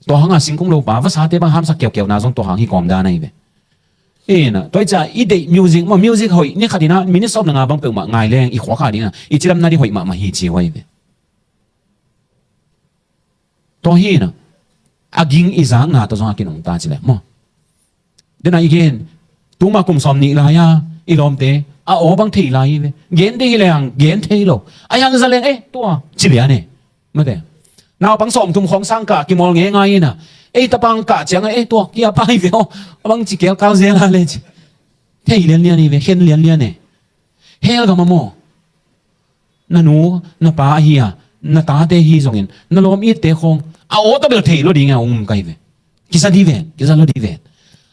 Tua hanga singkung lopa vasate bang hamsak kiaukiauna zong tua hang hi kawm dan ahi ve. Ina tua i ca i deih music maw, music hoih ni khat ina minute sawm na nga bang peuhmah ngai leng i khuak a dinga i cidam na di hoih mahmah hi ci huai ve. Tua hi na a ging i zakna tawh zong a kinungta ci leng maw? Dena i gen tuma kum sawm nih lai-a i lawmte a aw bang thei lai hi ve. Gen ding hi leng gen thei lo. A hiang za leng eh tua ci lian eh. Mate. Naupang sawmthum khawng sang kah kimawl ngeingai inah, ei tapa hong kah ciangah, ei tua kia pai ve aw, a bangci kelkal zel a le ci. Thei lianlian hi ve, khen lianlian e. Hell gam ah maw, na nu na pa ahi a, na tate hi zongin, na lawm itte khawng a aw tawh bel thei lo ding a hong um kai ve. Kiza di ven, kiza lo di ven.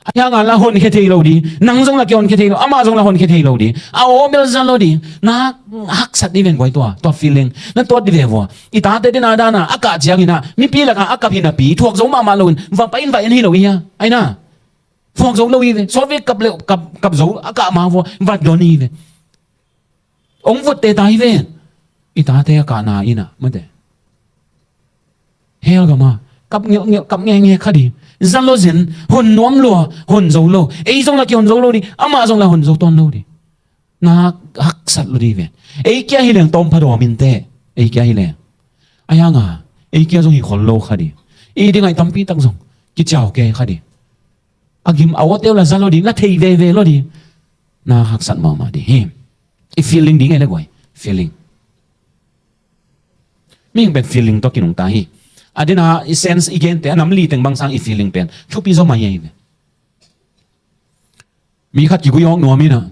A hiang a la honkhia thei lo di, nang zong la kihonkhia thei lo, amah zong la honkhia thei lo di. A aw bel za lo di. Na haksat di ven guai tua, tua feeling na tuat di ve vua. I tate dena dana a kah ciangin ah, mipi lakah a kap hi napi thuak zo mahmah loin va pai in va en hi lo hi a, ai na. Thuak zo lo hi ve. Sawt ve kap leuh, kap, kap zo a kah ma vua va don hi ve. Ong vut te tai ven. I tate a kahna inah mate. Hell gam ah kap ngelhngelh, kap ngenge kha ding. Za lo zen, hon nuam lua, hon zo lo. Ei zong la kihon zo lo ding, amah zong la hon zo tuan lo ding. Na haksat lo ding ven. Ei kia hi leng tawm pha dawm in teh. Ei kia hi leng. A hiang a, ei kia zong hi khol lo kha ding. I ding ai tampi tak zong kiciau ke kha ding. A gim a aw teuh la za lo ding, la thei veve lo ding. Na haksat mahmah ding hi. I feeling ding e le guai. Feeling. Mihing pen feeling tawh kinungta hi. A dena i sense i gente a nam li teng bang sang i feeling pen thupi zaw mai hi ve. Mi khat kiguihawk nuam inah,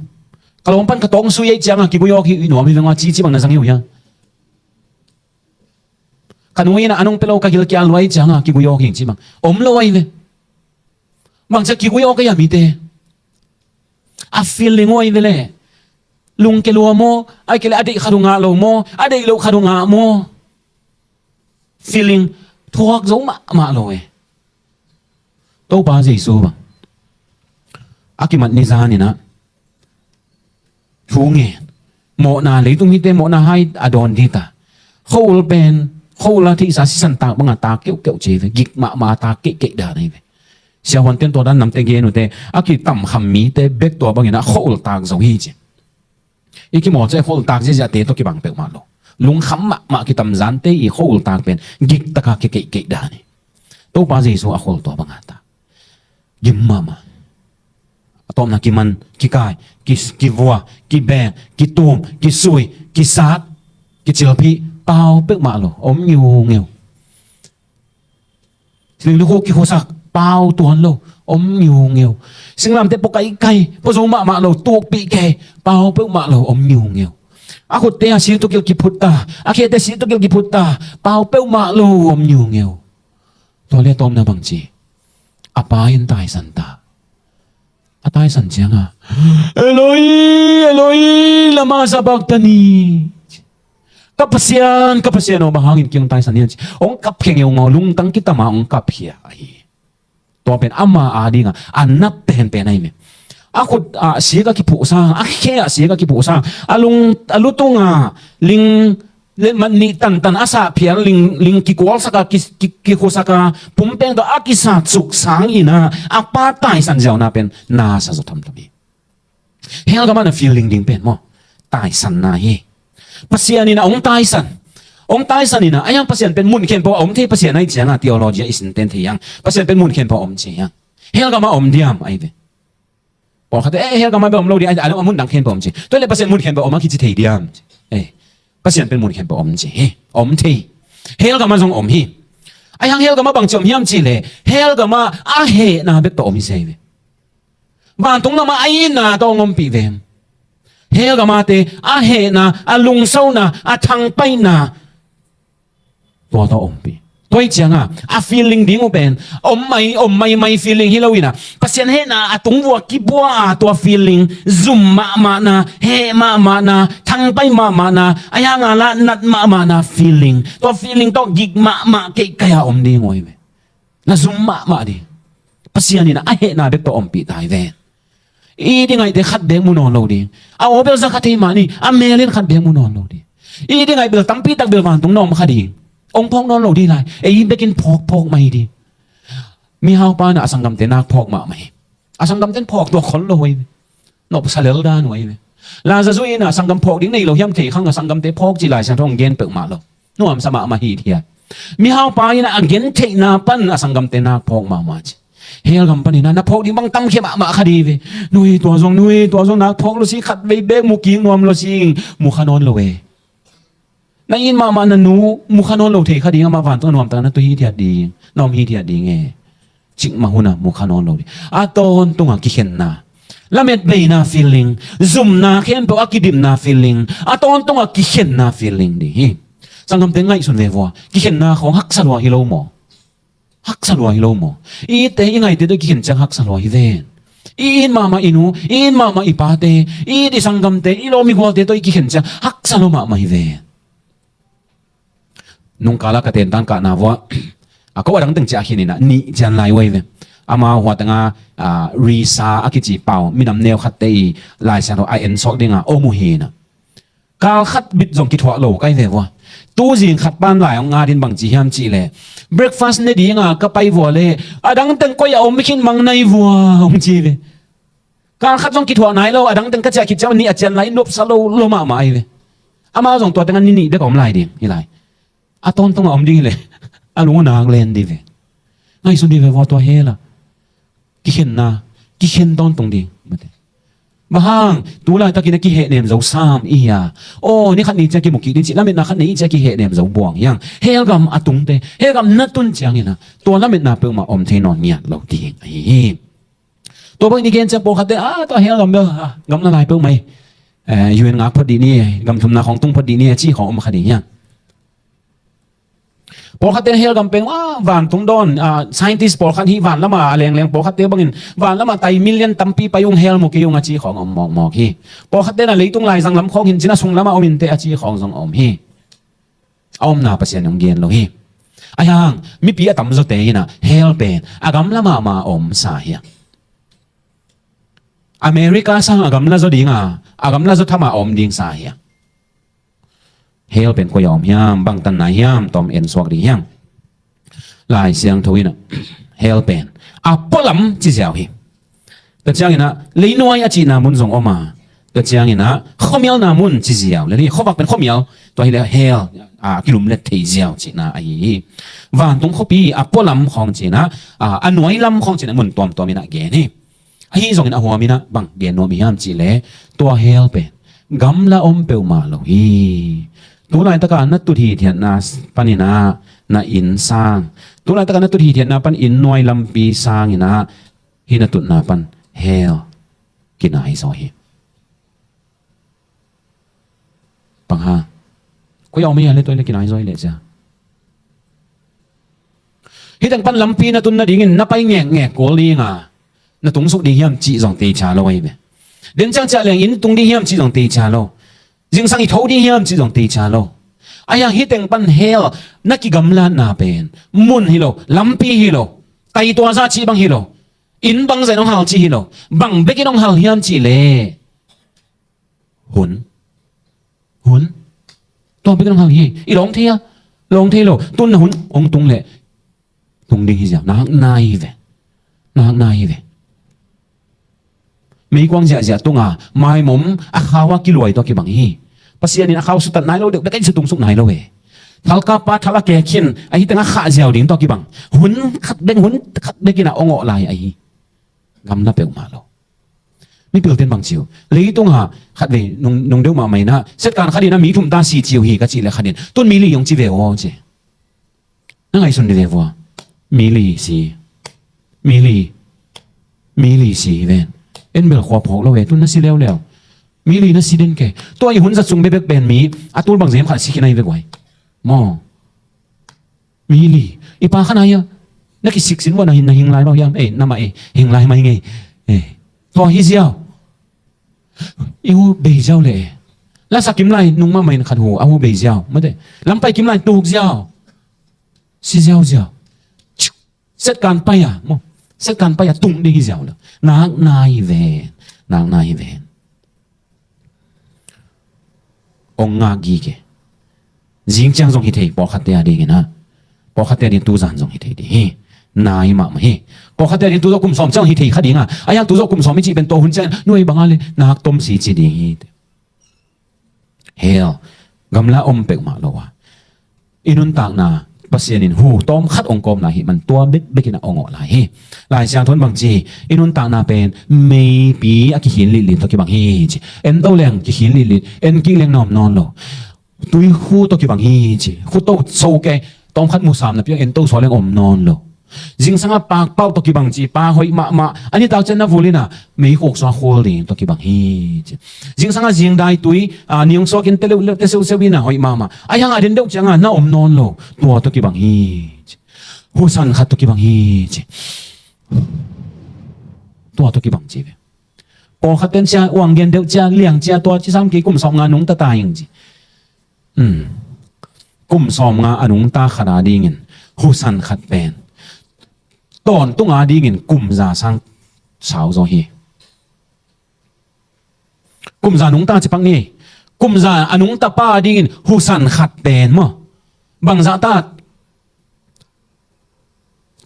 ka lawm pan ka tawng sui ei ciangah kiguihawk hi nuam hi ve, ngua cici bang na zang hi uh hiang. Ka nu inah a nong pia lo ka gil kia luai ciangah kiguihawk hi ci bang om lo ahi ve. Bangcia kiguihawk ahi a mite. A feeling uh ahi ve le. Lungke lua maw, ai ke le a deih khat uh ngah lo maw, a deih loh khat uh ngah maw. Feeling thuak zo mahmah lo e. Topa Jesu bang a kimat ni zan inah thu ngen. Mawhna, leitung mite mawhna hai a dawn dita. Khua-ul pen, khua-ul a theihsa sisan tak banga tak keuhkeuh ci ve. Gik mahmah tak keihkeih dan ahi ve. Siahuanten tua dan namte gen uhte, a kitamkham mite bek tua bangin a khua-ul tak zo hi ci. I kimawl ciah khua-ul tak ziahziahte tawh kibang peuhmah lo. Lungkham mahmah kitamzante i khua-ul tak pen gik taka kikeihkeih dan hi. Topa Jesu a khua-ul tua banga tak. Gim mahmah. A tawpna kiman, kikai, ki, kivua, kibeng, kitum, kisui, kisat, kicilphih, pau peuhmah lo, om ngiungeu. Linglikhu kikhusak, pau tuan lo, om ngiungeu. Singlamteh pua kaikai, pua zo mahmah lo, tukpih kei, pau peuhmah lo, om ngiungeu. A khutte a situgil kiphut ta, a khete situgil kiphut ta, pau peuhmah lo, om ngiungeu. Tua le tawmna bangci, a pa in taisan ta. A taisan cianga, "Eloi, Eloi, lama sabachthani?" Ka Pasian, ka Pasian aw, bang hangin kei hong taisan hiam ci. Hong kap khia ngeungau, lungtang kitama hong kap khia ahi. Tua pen ama adinga a nat penpen ahi me. A khut ah sik a kiphuhsang, a khe ah sik a kiphuhsang, a lung, a lutunga ling le mat nih tantan a sahphial ling, ling kikualsaka, ki, ki, kikhusaka, pumpeng tawh a kisat suksang ina, a pa taisan ziauna pen nasa zaw thamtham hi. Hell gam ah na feeling ding pen maw, taisanna hi. Pasian ina hong taisan, hong taisan ina, a hiang Pasian pen mun khempeuh a om thei Pasian ahi cianga theology a i sinten thei hiang. Pasian pen mun khempeuh a om ci hiang. Hell gam ah om diam ahi ve. Pawlkhatte, eh, hell gam ah bel om lo ding, a, a, a mun dang khempeuh om ci. Tua le Pasian mun khempeuh om a kici thei diam? Eh, Pasian pen mun khempeuh om ci hi. Om thei. Hell gam ah zong om hi. A hiang hell gam ah bangci om hiam ci le, hell gam ah a hehna bek tawh om hi se hi ve. Vantung lam ah a itna tawh hong ompih ve. Hell gam ah te a hehna, a lungsona, a thangpaihna tua tawh ompih. Tua hi cianga a feeling ding uh pen om mai, om maimai feeling hi lo ina, Pasian hehna a tung vua kibua a tua feeling zum mahmahna, heh mahmahna, thangpaih mahmahna, a hianga la nat mahmahna feeling, tua feeling tawh gik mahmah keihkaih a om ding uh hi ve. Na zum mahmah ding. Pasian ina a hehna bek tawh ompih ta hi ve. I ding aite khat bek mu nawn lo ding. A aw bel za kha thei mah ni, a mel in khat bek mu nawn lo ding. I ding ai bel tampi tak bel vantung na om kha ding. Ong phawk nawn lo ding lai. Ei bekin phawk phawk mah hi ding. Mihaupa ina a sanggamte nak phawk mahmah hi. A sanggamten phawk tuak khol lo uh ahi ve. Nopsa lel dan uh ahi ve. Lazarus ina a sanggam phawk ding nei lo hiam thei khang a sanggamte phawk ci Lai Siangtho hong gen peuhmah lo. Nuamsa mahmah hi thia. Mihaupa ina a gentheihna pan a sanggamte nak phawk mahmah ci. Hell gam pan ina na phawk ding bang tamkhia mahmah kha ding hi ve. Nui tua zong, nui tua zong nak phawk lo si, khat vei bek mu kik nuam lo si, mu kha nawn lo e. Na it mahmah na nu mu kha nawn lo thei kha ding, amah vantung a nuamtak na tu hithiat ding, na om hithiat ding e. Cikmah hun a mu kha nawn lo ding. A tawntung a kikhenna, lametbeina feeling, zumna khempeuh a kidimna feeling, a tawntung a kikhenna feeling ding hi. Sanggamte ngaihsun ve vua, kikhenna khawng haksa lua hi lo maw? Haksa lua hi lo maw? I itte i ngaite tawh i kikhen ciang haksa lua hi ven. I it mahmah i nu, i it mahmah i pate, i it i sanggamte, i lawm i gualte tawh i kikhen ciang haksa lua mahmah hi ven. Nungkala ka tentan kahna vua, a ko a dang teng ciah khin inah nih cian lai uai ve. Ama hua tengah, a, Risa a kici pau minam neu khatte i Lai Siangtho a en sawk dinga om uh hi inah. Kal khat bit zong kithuah lo kai ve vua. Tu zing khat pan lai hong ngat in bang ci hiam cih leh, breakfast ne dinga ka pai vua le, a dang teng koi a om khin mang nai vua hong ci ve. Kal khat zong kithuah nai lo, a dang teng ka ciah khit ciang nih a cian lai nopsa lo lo mahmah ai ve. Amau zong tua tengah ni nih bek a om lai ding hi lai. A tawntung a om ding hi leh a lung a nak len dih ve. Ngaihsun dih ve vua tua hell a. Kikhenna, kikhen tawntung ding. Bang hang, tu laitakin a kihehnem zo sam i hia? Aw, ni khat ni ciang kimu kik ding cih lametna khat nei i ciang kihehnem zo buang hiang. Hell gam a tungte, hell gam na tun ciangin ah tua lametna peuhmah om thei nawn ngiat lo ding ahi hi. Tua bang i gen ciang pawlkhatte, ah, tua hell gam bel, ah, gam na lai peuhmah hi. Eh, U N ngak phot dih ni, gam thumna khawng tung phot dih ni a ci khawng om kha ding hiang. Pawlkhatte hell gam peng, ah, vantung dawn, ah, scientist pawlkhat hi van lama a lengleng pawlkhatte bangin van lama tai million tampi pai ung hell mu kei ung a ci khawng om mawkmawk hi. Pawlkhatte na leitung laizang lam khawng hin cina sung lama om inteh a ci khawng zong om hi. A omna Pasian in hong gen lo hi. Ahi hang mipi a tamzawte hinah hell pen a gamla mahmah a omsa hiang. America sang a gamla zaw dinga a gamla zaw thama a om dingsa hiang. Hell pen koi a om hiam, bangtanna hiam, tawm en suak ding hiam. Lai Siangtho inah hell pen a pualam ci ziau hi. Tua cianginah leinuai a cihna mun zong om a, tua cianginah khuamialna mun ci ziau le hi. Khuavak pen khuamial, tua hileh hell a kilumlet thei ziau cihna ahi hi. Vantung khuapi a pualam khawng cinah a nuai lam khawng cinah mun tuamtuam inah gen hi. Ahi zongin a huam inah bang gen nuam i hiam cihleh tua hell pen gamla om peuhmah lo hi. Tu laitaka na tut hithiatna paninah na inn sang, tu laitaka na tut hithiatna pan inn nuai lampi sanginah hih na tutna pan hell kinai zaw hi. Bang hang? Koi a om hi a le tua i le kinai zaw i le cia. Hih teng pan lampi na tun nadingin na pai ngekngek kul dinga na tungsuk ding hiam cih zong teicia lo ahi ve. Den ciang ciah leng inn tung ding hiam cih zong teicia lo. Zingsang i tho ding hiam cih zong teicia lo. Ahi hang hih teng pan hell na kigamlatna pen mun hi lo, lampi hi lo, tai tua za cih bang hi lo, inn bang zah in hong hal cih hi lo. Bang bekin hong hal hiam cihleh hun. Hun. Tua bekin hong hal hi. I lawng thei a, lawng thei lo. Tun na hun hong tung leh tung ding hi ziau. Nak nai hi ve. Nak nai hi ve. Meikuang ziahziah tunga maimom a khau a kiluai tua kibang hi. Pasian in a khau sutat nai lo deuh bek a i tungsuk nai lo e. Thalkappa thal a kekhin ahi tengah khah ziau ding tua kibang. Hun khat bek, hun khat bekin a ong awh lai ahi. Gamla peuhmah lo. Mipilten bang ciu, leitungah khatvei nung, nung deuh mahmah inah setkan khatin a mi thumta si ciu hi ka cih le khatin tun mi li hong ci ve aw ci. Na ngaihsun dih ve vua. Mi li si. Mi li. Mi li si hi ven. En bel khua phawk lo ve, tun na si leuleu. Mi li na si den ke. Tua i hun zat sung bekbek pen mi a tul bang zem khat si khin ahi ve guai. Maw. Mi li. I pa khan ahi a na kisik sin vua na hin, na hing lai mah hiam? Eh, na mah eh, hing lai mah hing ei. Eh. Tua hi ziau. I hu bei ziau le eh. Lasa kim lai nung mahmah in khat hu a hu bei ziau. Mate. Lampai kim lai tuk ziau. Si ziau ziau. Setkan pai a maw. Setkan pai a tung ding hi ziau le. Nak nai hi ven. Nak nai hi ven. Ong ngak gige. Zing ciang zong hi thei, pawlkhatte a dingin ah. Pawlkhatte a ding tuzan zong hi thei ding hi. Nai mahmah hi. Pawlkhatte a ding tuzawh kum sawm ciang hi thei kha ding a. A yang tuzawh kum sawm i cih pen tua hun ciang nuai banga le nak tom si ci ding hi. Hell. Gamla om peuhmah lo a. I nuntakna Pasian in hu tawm khat ong kawm lai hi man tua bekbek in a ong awh lai hi. Lai Siangtho in bang ci hi, i nuntakna pen meipi a kikhin lilin tawh kibang hi ci. En to leng kikhin lilin, en kik leng nawm nawn lo. Tuikhu tawh kibang hi ci. Khuto so kei, tawmkhat musam na piang ento sual leng om nawn lo. Zingsang a pakpalh tawh kibang ci, pa hoih mahmah. A nitak ciang na vul in a, meikhuk sua khul ding tawh kibang hi ci. Zingsang a zingdai tui, a, niung suak in teleuh leuh, teseuseu in a hoih mahmah. A hiang a den deuh ciang a na om nawn lo. Tua tawh kibang hi ci. Husan khat tawh kibang hi ci. Tua tawh kibang ci ve. Pawlkhat ten cia, uang gen deuh cia, liang cia, tua ci sam kei, kum sawmnga nungta ta ing ci. Hmm. Kum sawmnga a nungta khat a dingin husan khat pen tawntung a dingin kum za sang sau zaw hi. Kum za nungta ci pak ni. Kum za a nungta pa a dingin husan khat pen maw, bangzah ta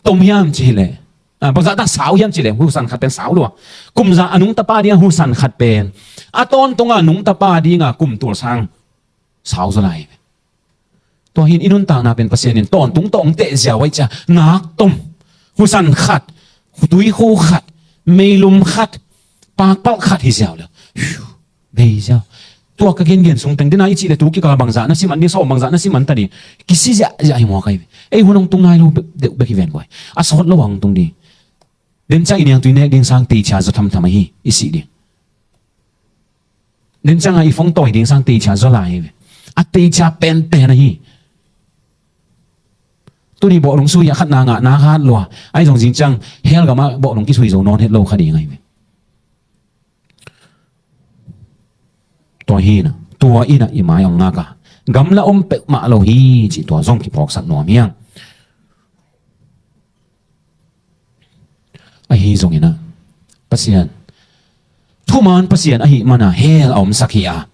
tom hiam ci hi leh, a, bangzah ta sau hiam ci leh, husan khat pen sau lua. Kum za a nungta pa dinga husan khat pen a tawntunga nungta pa dinga kum tul sang sau zaw lai. Tua hi in i nuntakna pen Pasian in tawntung tawh hong teh ziau ahih ciang nak tom, husan khat, tuikhu khat, meilum khat, pakpalh khat hi ziau leh. Bei ziau. Tua ka gengen sung teng dena i cih leh tu kikal bangzah na si man ding, sawm bangzah na si man ta ding. Kisi ziahziah hi mawk ahi ve. Ei hun hong tung nai lo deuh bek hi ven guai. A sawt lo a hong tung ding. Den ciang i niangtui nek ding sang teichia zaw thamtham ahi, i sih ding. Den ciang a i fong tawi ding sang teichia zaw lai ahi ve. A teichia penpen ahi. Tuni bawhlung sui a khatna ngahna khat lua. Ahi zong zing ciang hell gamah bawhlung kisui zo nawn het lo kha ding ahi ve. Tua hi in a, tua in a i mai hong ngak a, gamla om peuhmah lo hi cih tua zong kiphawksak nuam hi hang. Ahi zongin a, Pasian, thuman Pasian ahih mana hell a omsak hi a,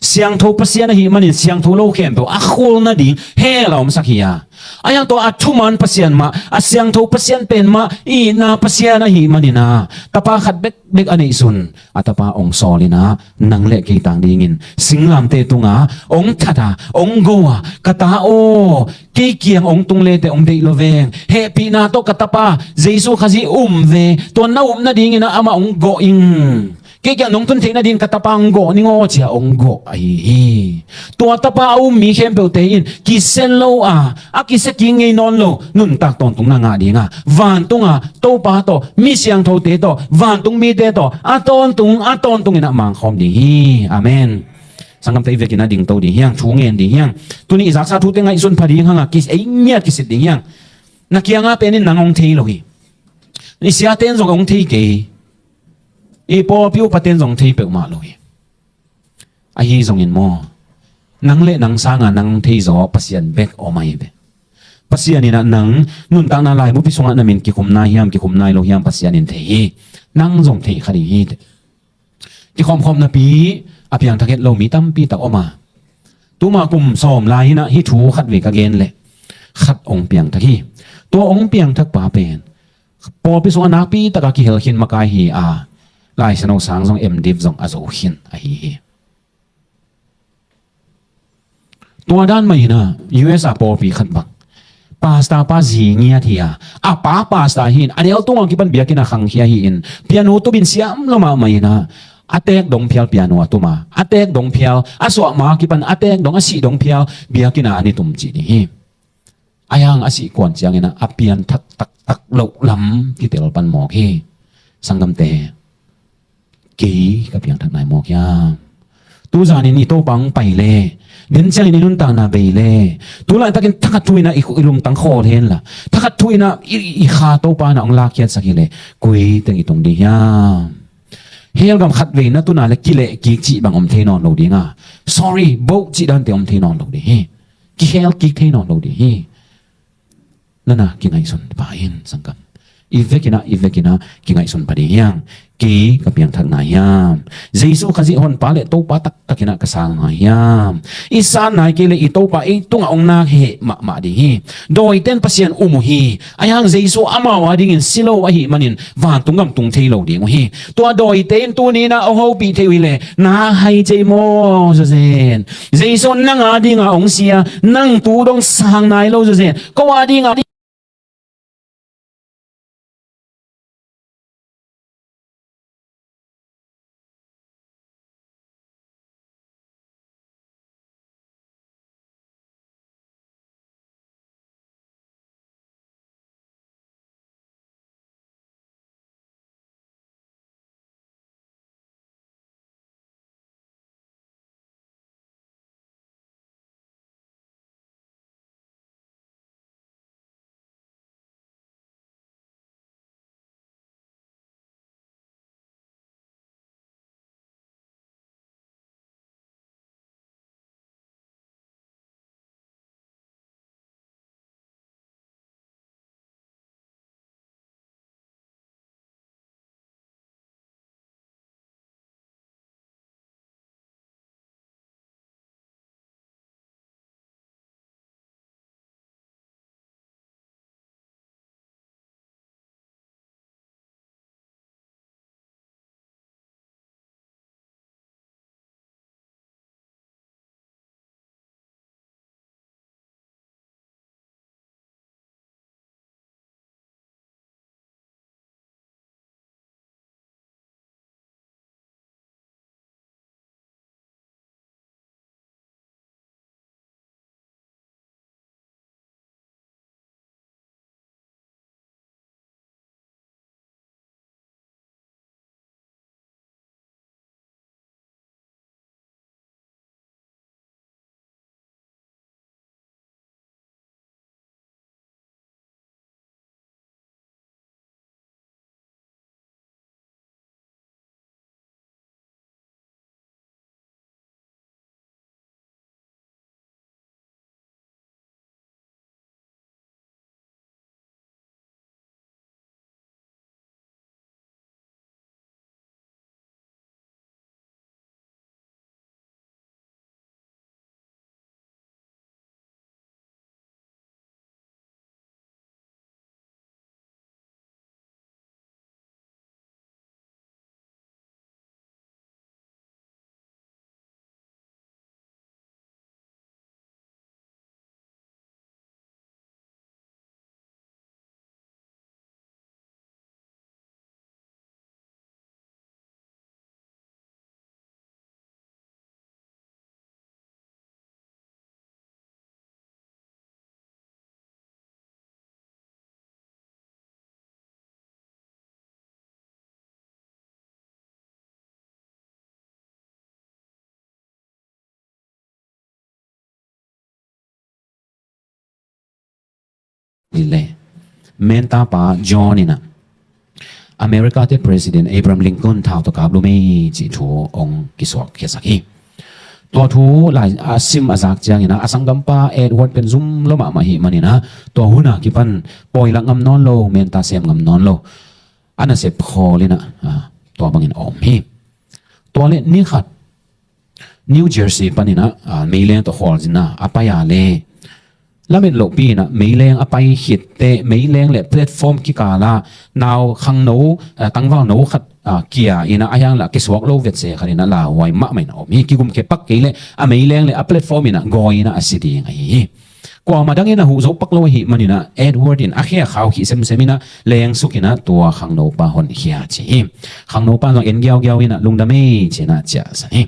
siangtho Pasian ahih manin siangtho lo khempeuh a khul nading hell a omsak hi a, a hiang tua a thuman Pasian mah, a siangtho Pasian pen mah itna Pasian ahih manin a, tapa khat bekbek a neihsun a tapa hong sawl in a, nang le kei tang dingin singlamteh tunga hong that a, hong go a, ka ta aw, kei kiang hong tung le teh hong deih lo veng, hehpihna tawh ka tapa Jesu Khazih um ve, tua na up nadingin a amah hong gawh ing. Kei kiang nong tun theih nading ka tapa hong gawh ning aw ci a hong gawh ahi hi. Tua tapa a um mi khempeuhte in kisia lo a, a kisia kik ngei nawn lo nuntak tawntungna ngah ding a, vantung a Topa tawh, mi siangthote tawh, vantung mite tawh a tawntung a tawntung in a mangkhawm ding hi. Amen. Sanggamte, i vekin a dingto ding hi hang, thu ngen ding hi hang. Tuni i zaksa thute ngaihsun pha ding hang a, ki, ei ngiat kisit ding hi hang. Na kianga pen in nang hong thei lo hi. I siaten zong hong thei kei. I pawlpi upaten zong hong thei peuhmah lo hi. Ahi zongin maw, nang le nang sanga nang thei zaw Pasian bek om ahi ve. Pasian in a nang nuntakna laibupi sungah na min kikhum nai hiam, kikhum nai lo hiam Pasian in thei hi. Nang zong thei kha ding hi. Kikhawmkhawm napi a piangthak het lo mi tampi tak om a, tuma kum sawm lai in a hih thu khat vei ka gen leh khat hong piangthak hi. Tua hong piangthak pa pen pawlpi sungah nakpi taka kihel khin makai hi a, Lai Siangtho sang zong M.Div zong a zo khin ahi hi. Tua dan mah in a, U S a pawlpi khat bang pastor pa zi ngiat hi a, a pa pastor hi in, a neu tungah kipan biakinn a khangkhia hi in, piano tubin siam lo mahmah in a, a teek dong phial piano a tum a, a teek dong phial a suah ma kipan a teek dong, a sih dong phial biakinn a an i tum cih ding hi. A hiang a sih kuan ciangin a, a pianthak taktak loh lam kitel pan mawk hi. Sanggamte, kei ka piangthak nai mawk hiam? Tuzanin i Topa hong pai le, den ciangin i nuntakna bei le, tu laitakin thakhat thu in a i, i lungtang khawl hen la, thakhat thu in a i, i kha Topa in a hong lakkhiatsak hi le, koi teng i tung ding hiam? Hell gam khat vei na tun a le kileh kik cih bang om thei nawn lo ding a, sorry, boh cih dante om thei nawn lo ding hi. Kihel kik thei nawn lo ding hi. Nana kingaihsun pah in, sangkam. I vekin a, i vekin a kingaihsun pah ding hiam? Kei ka piangthak nai hiam? Jesu Khazih Honpa le Topa taktak in a ka sang nai hiam? I san nai kei le i Topa ei tungah hong nak heh mahmah ding hi. Dawiten Pasian um uh hi. A hiang Jesu amau a dingin si lo ahih manin vantung gam tung thei lo ding uh hi. Tua dawite in tuni in a hong hopih thei uh hi le, na hai cei maw zawzen? Jesu nang a dingah hong si a, nang tu dong sang nai lo zawzen. Ko a dingah le mentapa John in ah America te President Abraham Lincoln thau tawh kap lum ei cih thu hong kisuak khiasak hi. Tua thu lai a sim a zak ciangin ah a sanggampa Edward pen zum lo mahmah hi manin ah tua hun a kipan pawi lak ngam nawn lo, menta sem ngam nawn lo, a nasep khawl in ah tua bangin a om hi. Tua le ni khat New Jersey panin ah meileng tawh khawl zin a a pai a le lamet lohpi in ah meileng a pai khit teh meileng le platform kikal ah nau khangno, tangval no khat kia in ah a hiang lah kisuak lo vetse khat in ah lauhuai mahmah in a om hi. Kigumkhe pak kei leh a meileng le a platform in ah gawi in ah a si ding ahi hi. Kuamah dangin a huh zo pak lo ahih manin ah Edward in a khe a khau khih semsem in ah lengsuk in ah tua khangnopa honkhia ci hi. Khangnopa zong en giaugiau in ah lungdam ei ci in ah ciahsan hi.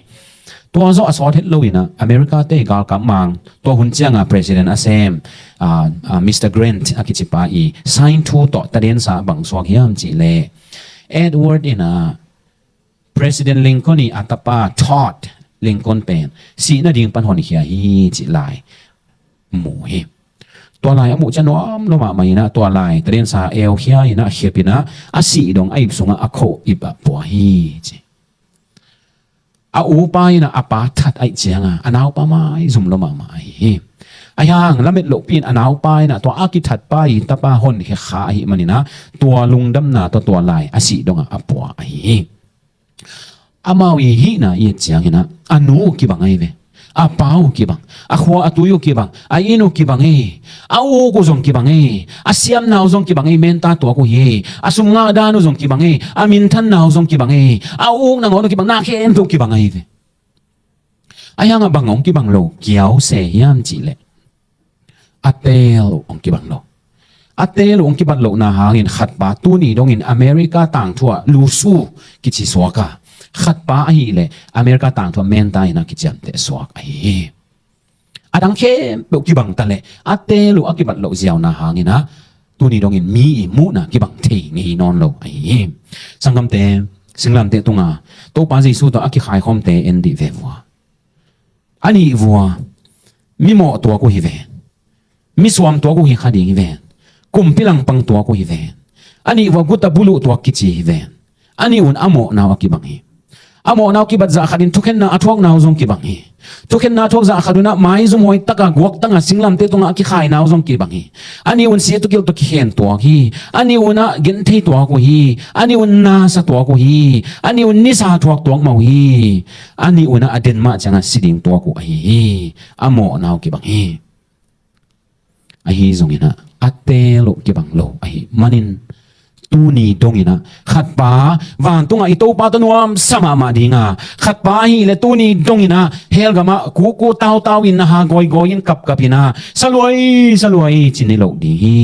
Tua zawh a sawt het lo in ah America te galkap mang tua hun cianga president a sem Mister Grant a kicipa i sign thu tawh tadensa bang suak hiam cih leh Edward in ah President Lincoln i a tapa Thomas Lincoln pen sihna ding pan honkhia hi cih lai mu hi. Tua lai a muh ciang nuam lo mahmah in ah tua lai tadensa eukhia in ah a khiap in ah a sih dong a ip sungah a khoh ip ah pua hi ci. A upa in ah a pa that ahih cianga a naupa maizum lo mahmah ahi hi. A hiang lamet lohpi in a naupa in ah tua a kithatpa i tapa honkhia kha ahih manin ah tua lungdamna tawh tua lai a sih dongah a pua ahi hi. Amau i hihna i et ciangin ah a nu uh kibang ahi ve, a pa uh kibang, a khua a tui uh kibang, a inn uh kibang ei, a uk uh zong kibang ei, a siamna uh zong kibang ei, menta tuak uh hi. A sum ngah dan uh zong kibang ei, a minthanna uh zong kibang ei, a uk nangawn uh kibang, na khempeuh kibang ahi ve. A hiangah bang hong kibang lo kiau se hiam cih leh a teel uh hong kibang lo. A teel uh hong kibat lohna hangin khatpa tuni dongin America tangthu ah lusu kici suak a, khatpa ahih leh America tangthu ah menta in a kiciamteh suak ahi hi. A dang khempeuh kibang ta leh a teel uh a kibat loh ziauna hangin ah tuni dongin mi i muhna kibang thei ngei nawn lo ahi hi. Sanggamte, singlamteh tunga Topa Jesu tawh a kikhaikhawmte en dih ve vua. A nih vua mimawh tuak uh hi ven, misuam tuak uh hi kha ding hi ven, kumpi langpang tuak uh hi ven. A nih vua guta buluh tuak kici hi ven. A nih un a mawhna uh a kibang hi. A mawhna uh kibat zah khatin thukhenna a thuakna uh zong kibang hi. Thukhenna a thuak zah khat un ah maizum huai taka guaktanga singlamteh tungah a kikhaina uh zong kibang hi. A nih un siatukilh tawh kikhen tuak hi. A nih un ah genthei tuak uh hi. A nih un nasa tuak uh hi. A nih un nisa thuak tuak mah uh hi. A nih un ah a den mah ciangah si ding tuak uh ahi hi. A mawhna uh kibang hi. Ahi zongin ah a teel uh kibang lo ahih manin tuni dongin ah khatpa vantungah i Topa tawh nuamsa mahmah dinga, khatpa ahih leh tuni dongin ah hellgamah kuku tautau in, na ha gawigawi in, kapkap in ah saluai saluai ci ni loh ding hi.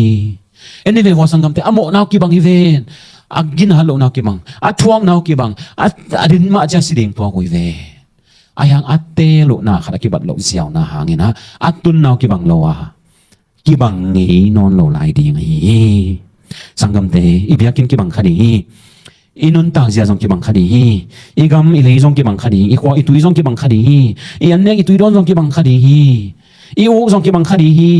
En ni ve vua sanggamte, a mawhna uh kibang hi ven, a gina lohna uh kibang, a thuakna uh kibang, a den mah ciang si ding tuak uh hi ve. A hiang a teel uh na khat a kibat loh ziauna hangin ah a tunna uh kibang lo a, kibang ngei nawn lo lai ding ahi hi. Sanggamte, i biakinn kibang kha ding hi. I nuntak zia zong kibang kha ding hi. I gam i lei zong kibang kha ding hi. I khua i tui zong kibang kha ding hi. I annek i tui dawn zong kibang kha ding hi. I uk zong kibang kha ding hi.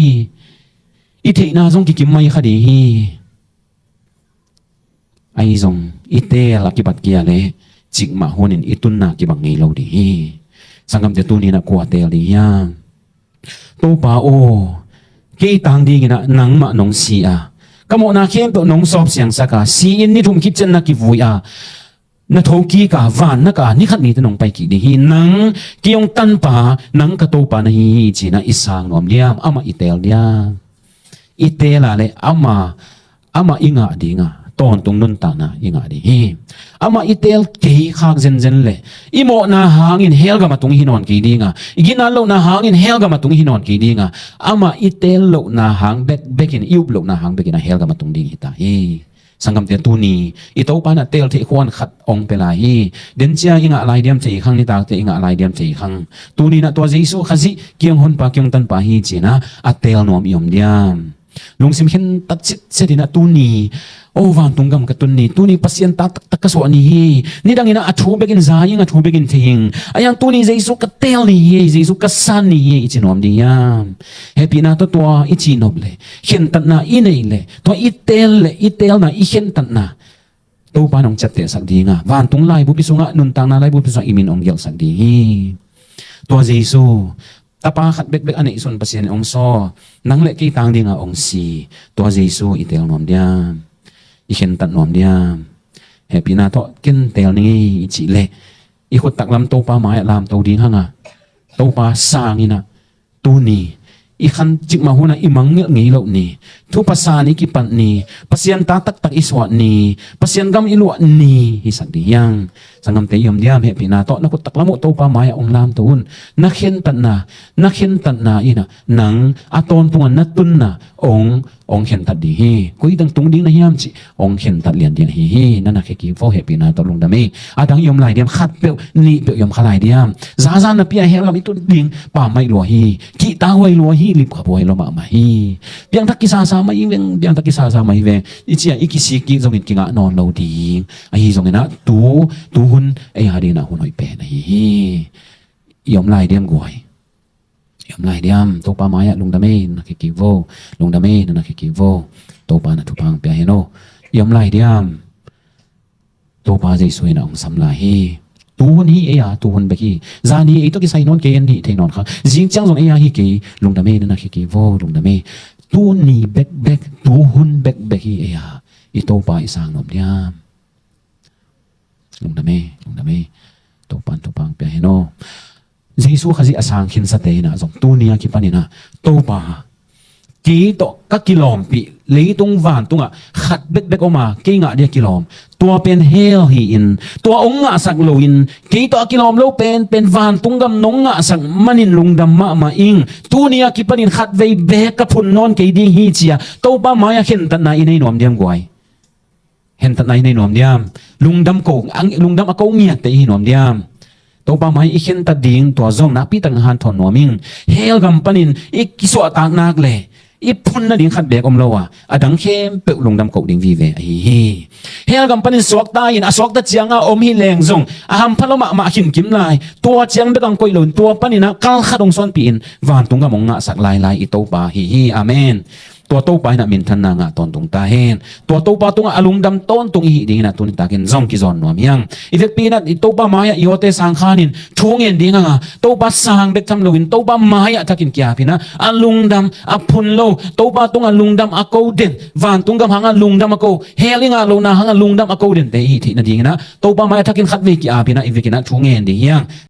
I theihna zong kikim mai kha ding hi. Ahi zong i teel a kibat kei leh cikmah hunin i tunna kibang ngei lo ding hi. Sanggamte, tuni in ah kua teel ding hiam? Topa aw, kei tang dingin ah nangmah nong si a, ka mawhna khempeuh nong sawp siangsak a, si-in ni thum khit ciang na kivui a, na thokik a, van na kah a, ni khat ni teh nong pai kik ding hi. Nang kei hong tanpa, nang ka Topa na hi hi ci-in ah i sang nuam diam? Amah i teel diam? I teel a leh amah, amah i ngah dinga, tawntung nuntakna i ngah ding hi. Amah i teel kei khak zenzen leh i mawhna hangin hellgam a tung i hi nawn kei dinga, i ginat lohna hangin hellgam a tung i hi nawn kei dinga, amah i teel lohna hang bekbekin, i up lohna hang bekin a hellgam a tung ding hi ta hi. Sanggamte, tuni i Topa in ah teel theih khuan khat hong pia lai hi. Den ciang i ngah lai diam thei khang, nitakte i ngah lai diam thei khang. Tuni in ah tua Jesu Khazih kei hong honpa, kei hong tanpa hi ci-in ah a teel nuam i om diam? Lungsim khentat sitset in ah tuni, o vantung gam ka tun ni, tuni Pasian ta taktak ka suah ni hi. Nidang in ah a thu bekin za ing, a thu bekin thei ing. A yang tuni Jesu ka teel ni hi, Jesu ka san ni hi i ci nuam ding hiam? Hehpihna tawh tua i cihnop le khentatna i neih le tua i teel le i teelna i khentatna Topa in hong ciaptehsak ding a, vantung laibupi sungah, nuntakna laibupi sungah i min hong gelhsak ding hi. Tua Jesu, Tapa khat bekbek a neihsun Pasian in hong sawl, nang le kei tang dingah hong si. Tua Jesu i teel nuam diam? I khentat nuam diam? Hehpihna tawh ken teel ning ei i cih leh i khut taklam Topa mai-ah lamto ding hang a, Topa sang in ah tuni i khan cikmah hunah i mangngilh ngei loh ni, thupha san i kipat ni, Pasian ta taktak i suah ni, Pasian gam i luah ni hisak ding hiang? Sanggamte i om diam? Hehpihna tawh na khut taklam uh Topa mai-ah hong lamto un. Na khentatna, na khentatna in ah nang a tawntungah na tunna hong hong khentat ding hi. Koi dang tung ding na hiam cih hong khentat lian ding ahi hi. Na na khia kik vo, hehpihna tawh lungdam ei. A dang i om lai diam? Khat peuh, nih peuh i om kha lai diam? Zazan napi a hell gam i tun ding pammaih lua hi. Kihta huai lua hi, lipkhap huai lua mahmah hi. Piangthak kisasa mah hi veng, piangthak kisasa mah hi veng. I ci a i kisik kik zongin kingah nawn lo ding. Ahi zongin ah tu, tu hun ei a dingin ah hun hoih pen ahi hi. I om lai diam guai? I om lai diam? Topa mai-ah lungdam ei, na na khia kik vo. Lungdam ei, na na khia kik vo. Topa na thupha hong pia hen aw. I om lai diam? Topa Jesu in ah hong sam lai hi. Tu hun hi ei a, tu hun bek hi. Zan hi ei tawh kisai nawn kei, en hih thei nawn kha. Zing ciang zong ei a hi kei. Lungdam ei, na na khia kik vo. Lungdam ei. Tuni bekbek, tu hun bekbek hi ei a, i Topa i sang nuam diam? Lungdam ei, lungdam ei. Topa in thupha hong pia hen aw. Jesu Khazih a sang khinsate in ah zong tuni a kipan in ah, Topa, kei tawh ka kilawmpih leitung vantungah khat bekbek om a, kei ngah ding a kilawm, tua pen hell hi-in, tua hong ngahsak loin, kei tawh a kilawm lo pen, pen vantung gam nong ngahsak manin lungdam mahmah ing. Tuni a kipanin khatvei beek ka phun nawn kei ding hi, ci a Topa mai-ah khentatna i nei nuam diam guai? Khentatna i nei nuam diam? Lungdam ko, ang, lungdam a ko ngiatte i hi nuam diam? Topa mai i khentat ding, tua zong nakpi takin hanthawn nuam ing. Hell gam panin i kisuahtak nak le i phun nading khat beek om lo a, a dang khempeuh lungdam ko ding vive ahi hi. Hell gam panin suakta in, a suakta cianga om hi leng zong a hampha lo mahmah khinkim lai. Tua ciang bek ang koih loin, tua panin ah kal khat hong suanpih in vantung gam hong ngahsak lailai i Topa hi hi. Amen. Tua Topa in ah minthanna ngah tawntung ta hen. Tua Topa tungah a lungdam tawntung i hih dingin ah tuni takin zong kizawn nuam hiang. I vekpi in ah i Topa mai-ah i awte sang khanin thu ngen ding hang a, Topa sang bek tham loin Topa mai-ah thakin ki-ap in ah, a lungdam a phun lo, Topa tungah lungdam a ko den, vantung gam hangah lungdam a ko, hell i ngah lohna hangah lungdam a ko dente i hih theih nadingin ah Topa mai-ah thakin khatvei ki-ap in ah i vekin ah thu ngen ding hiang.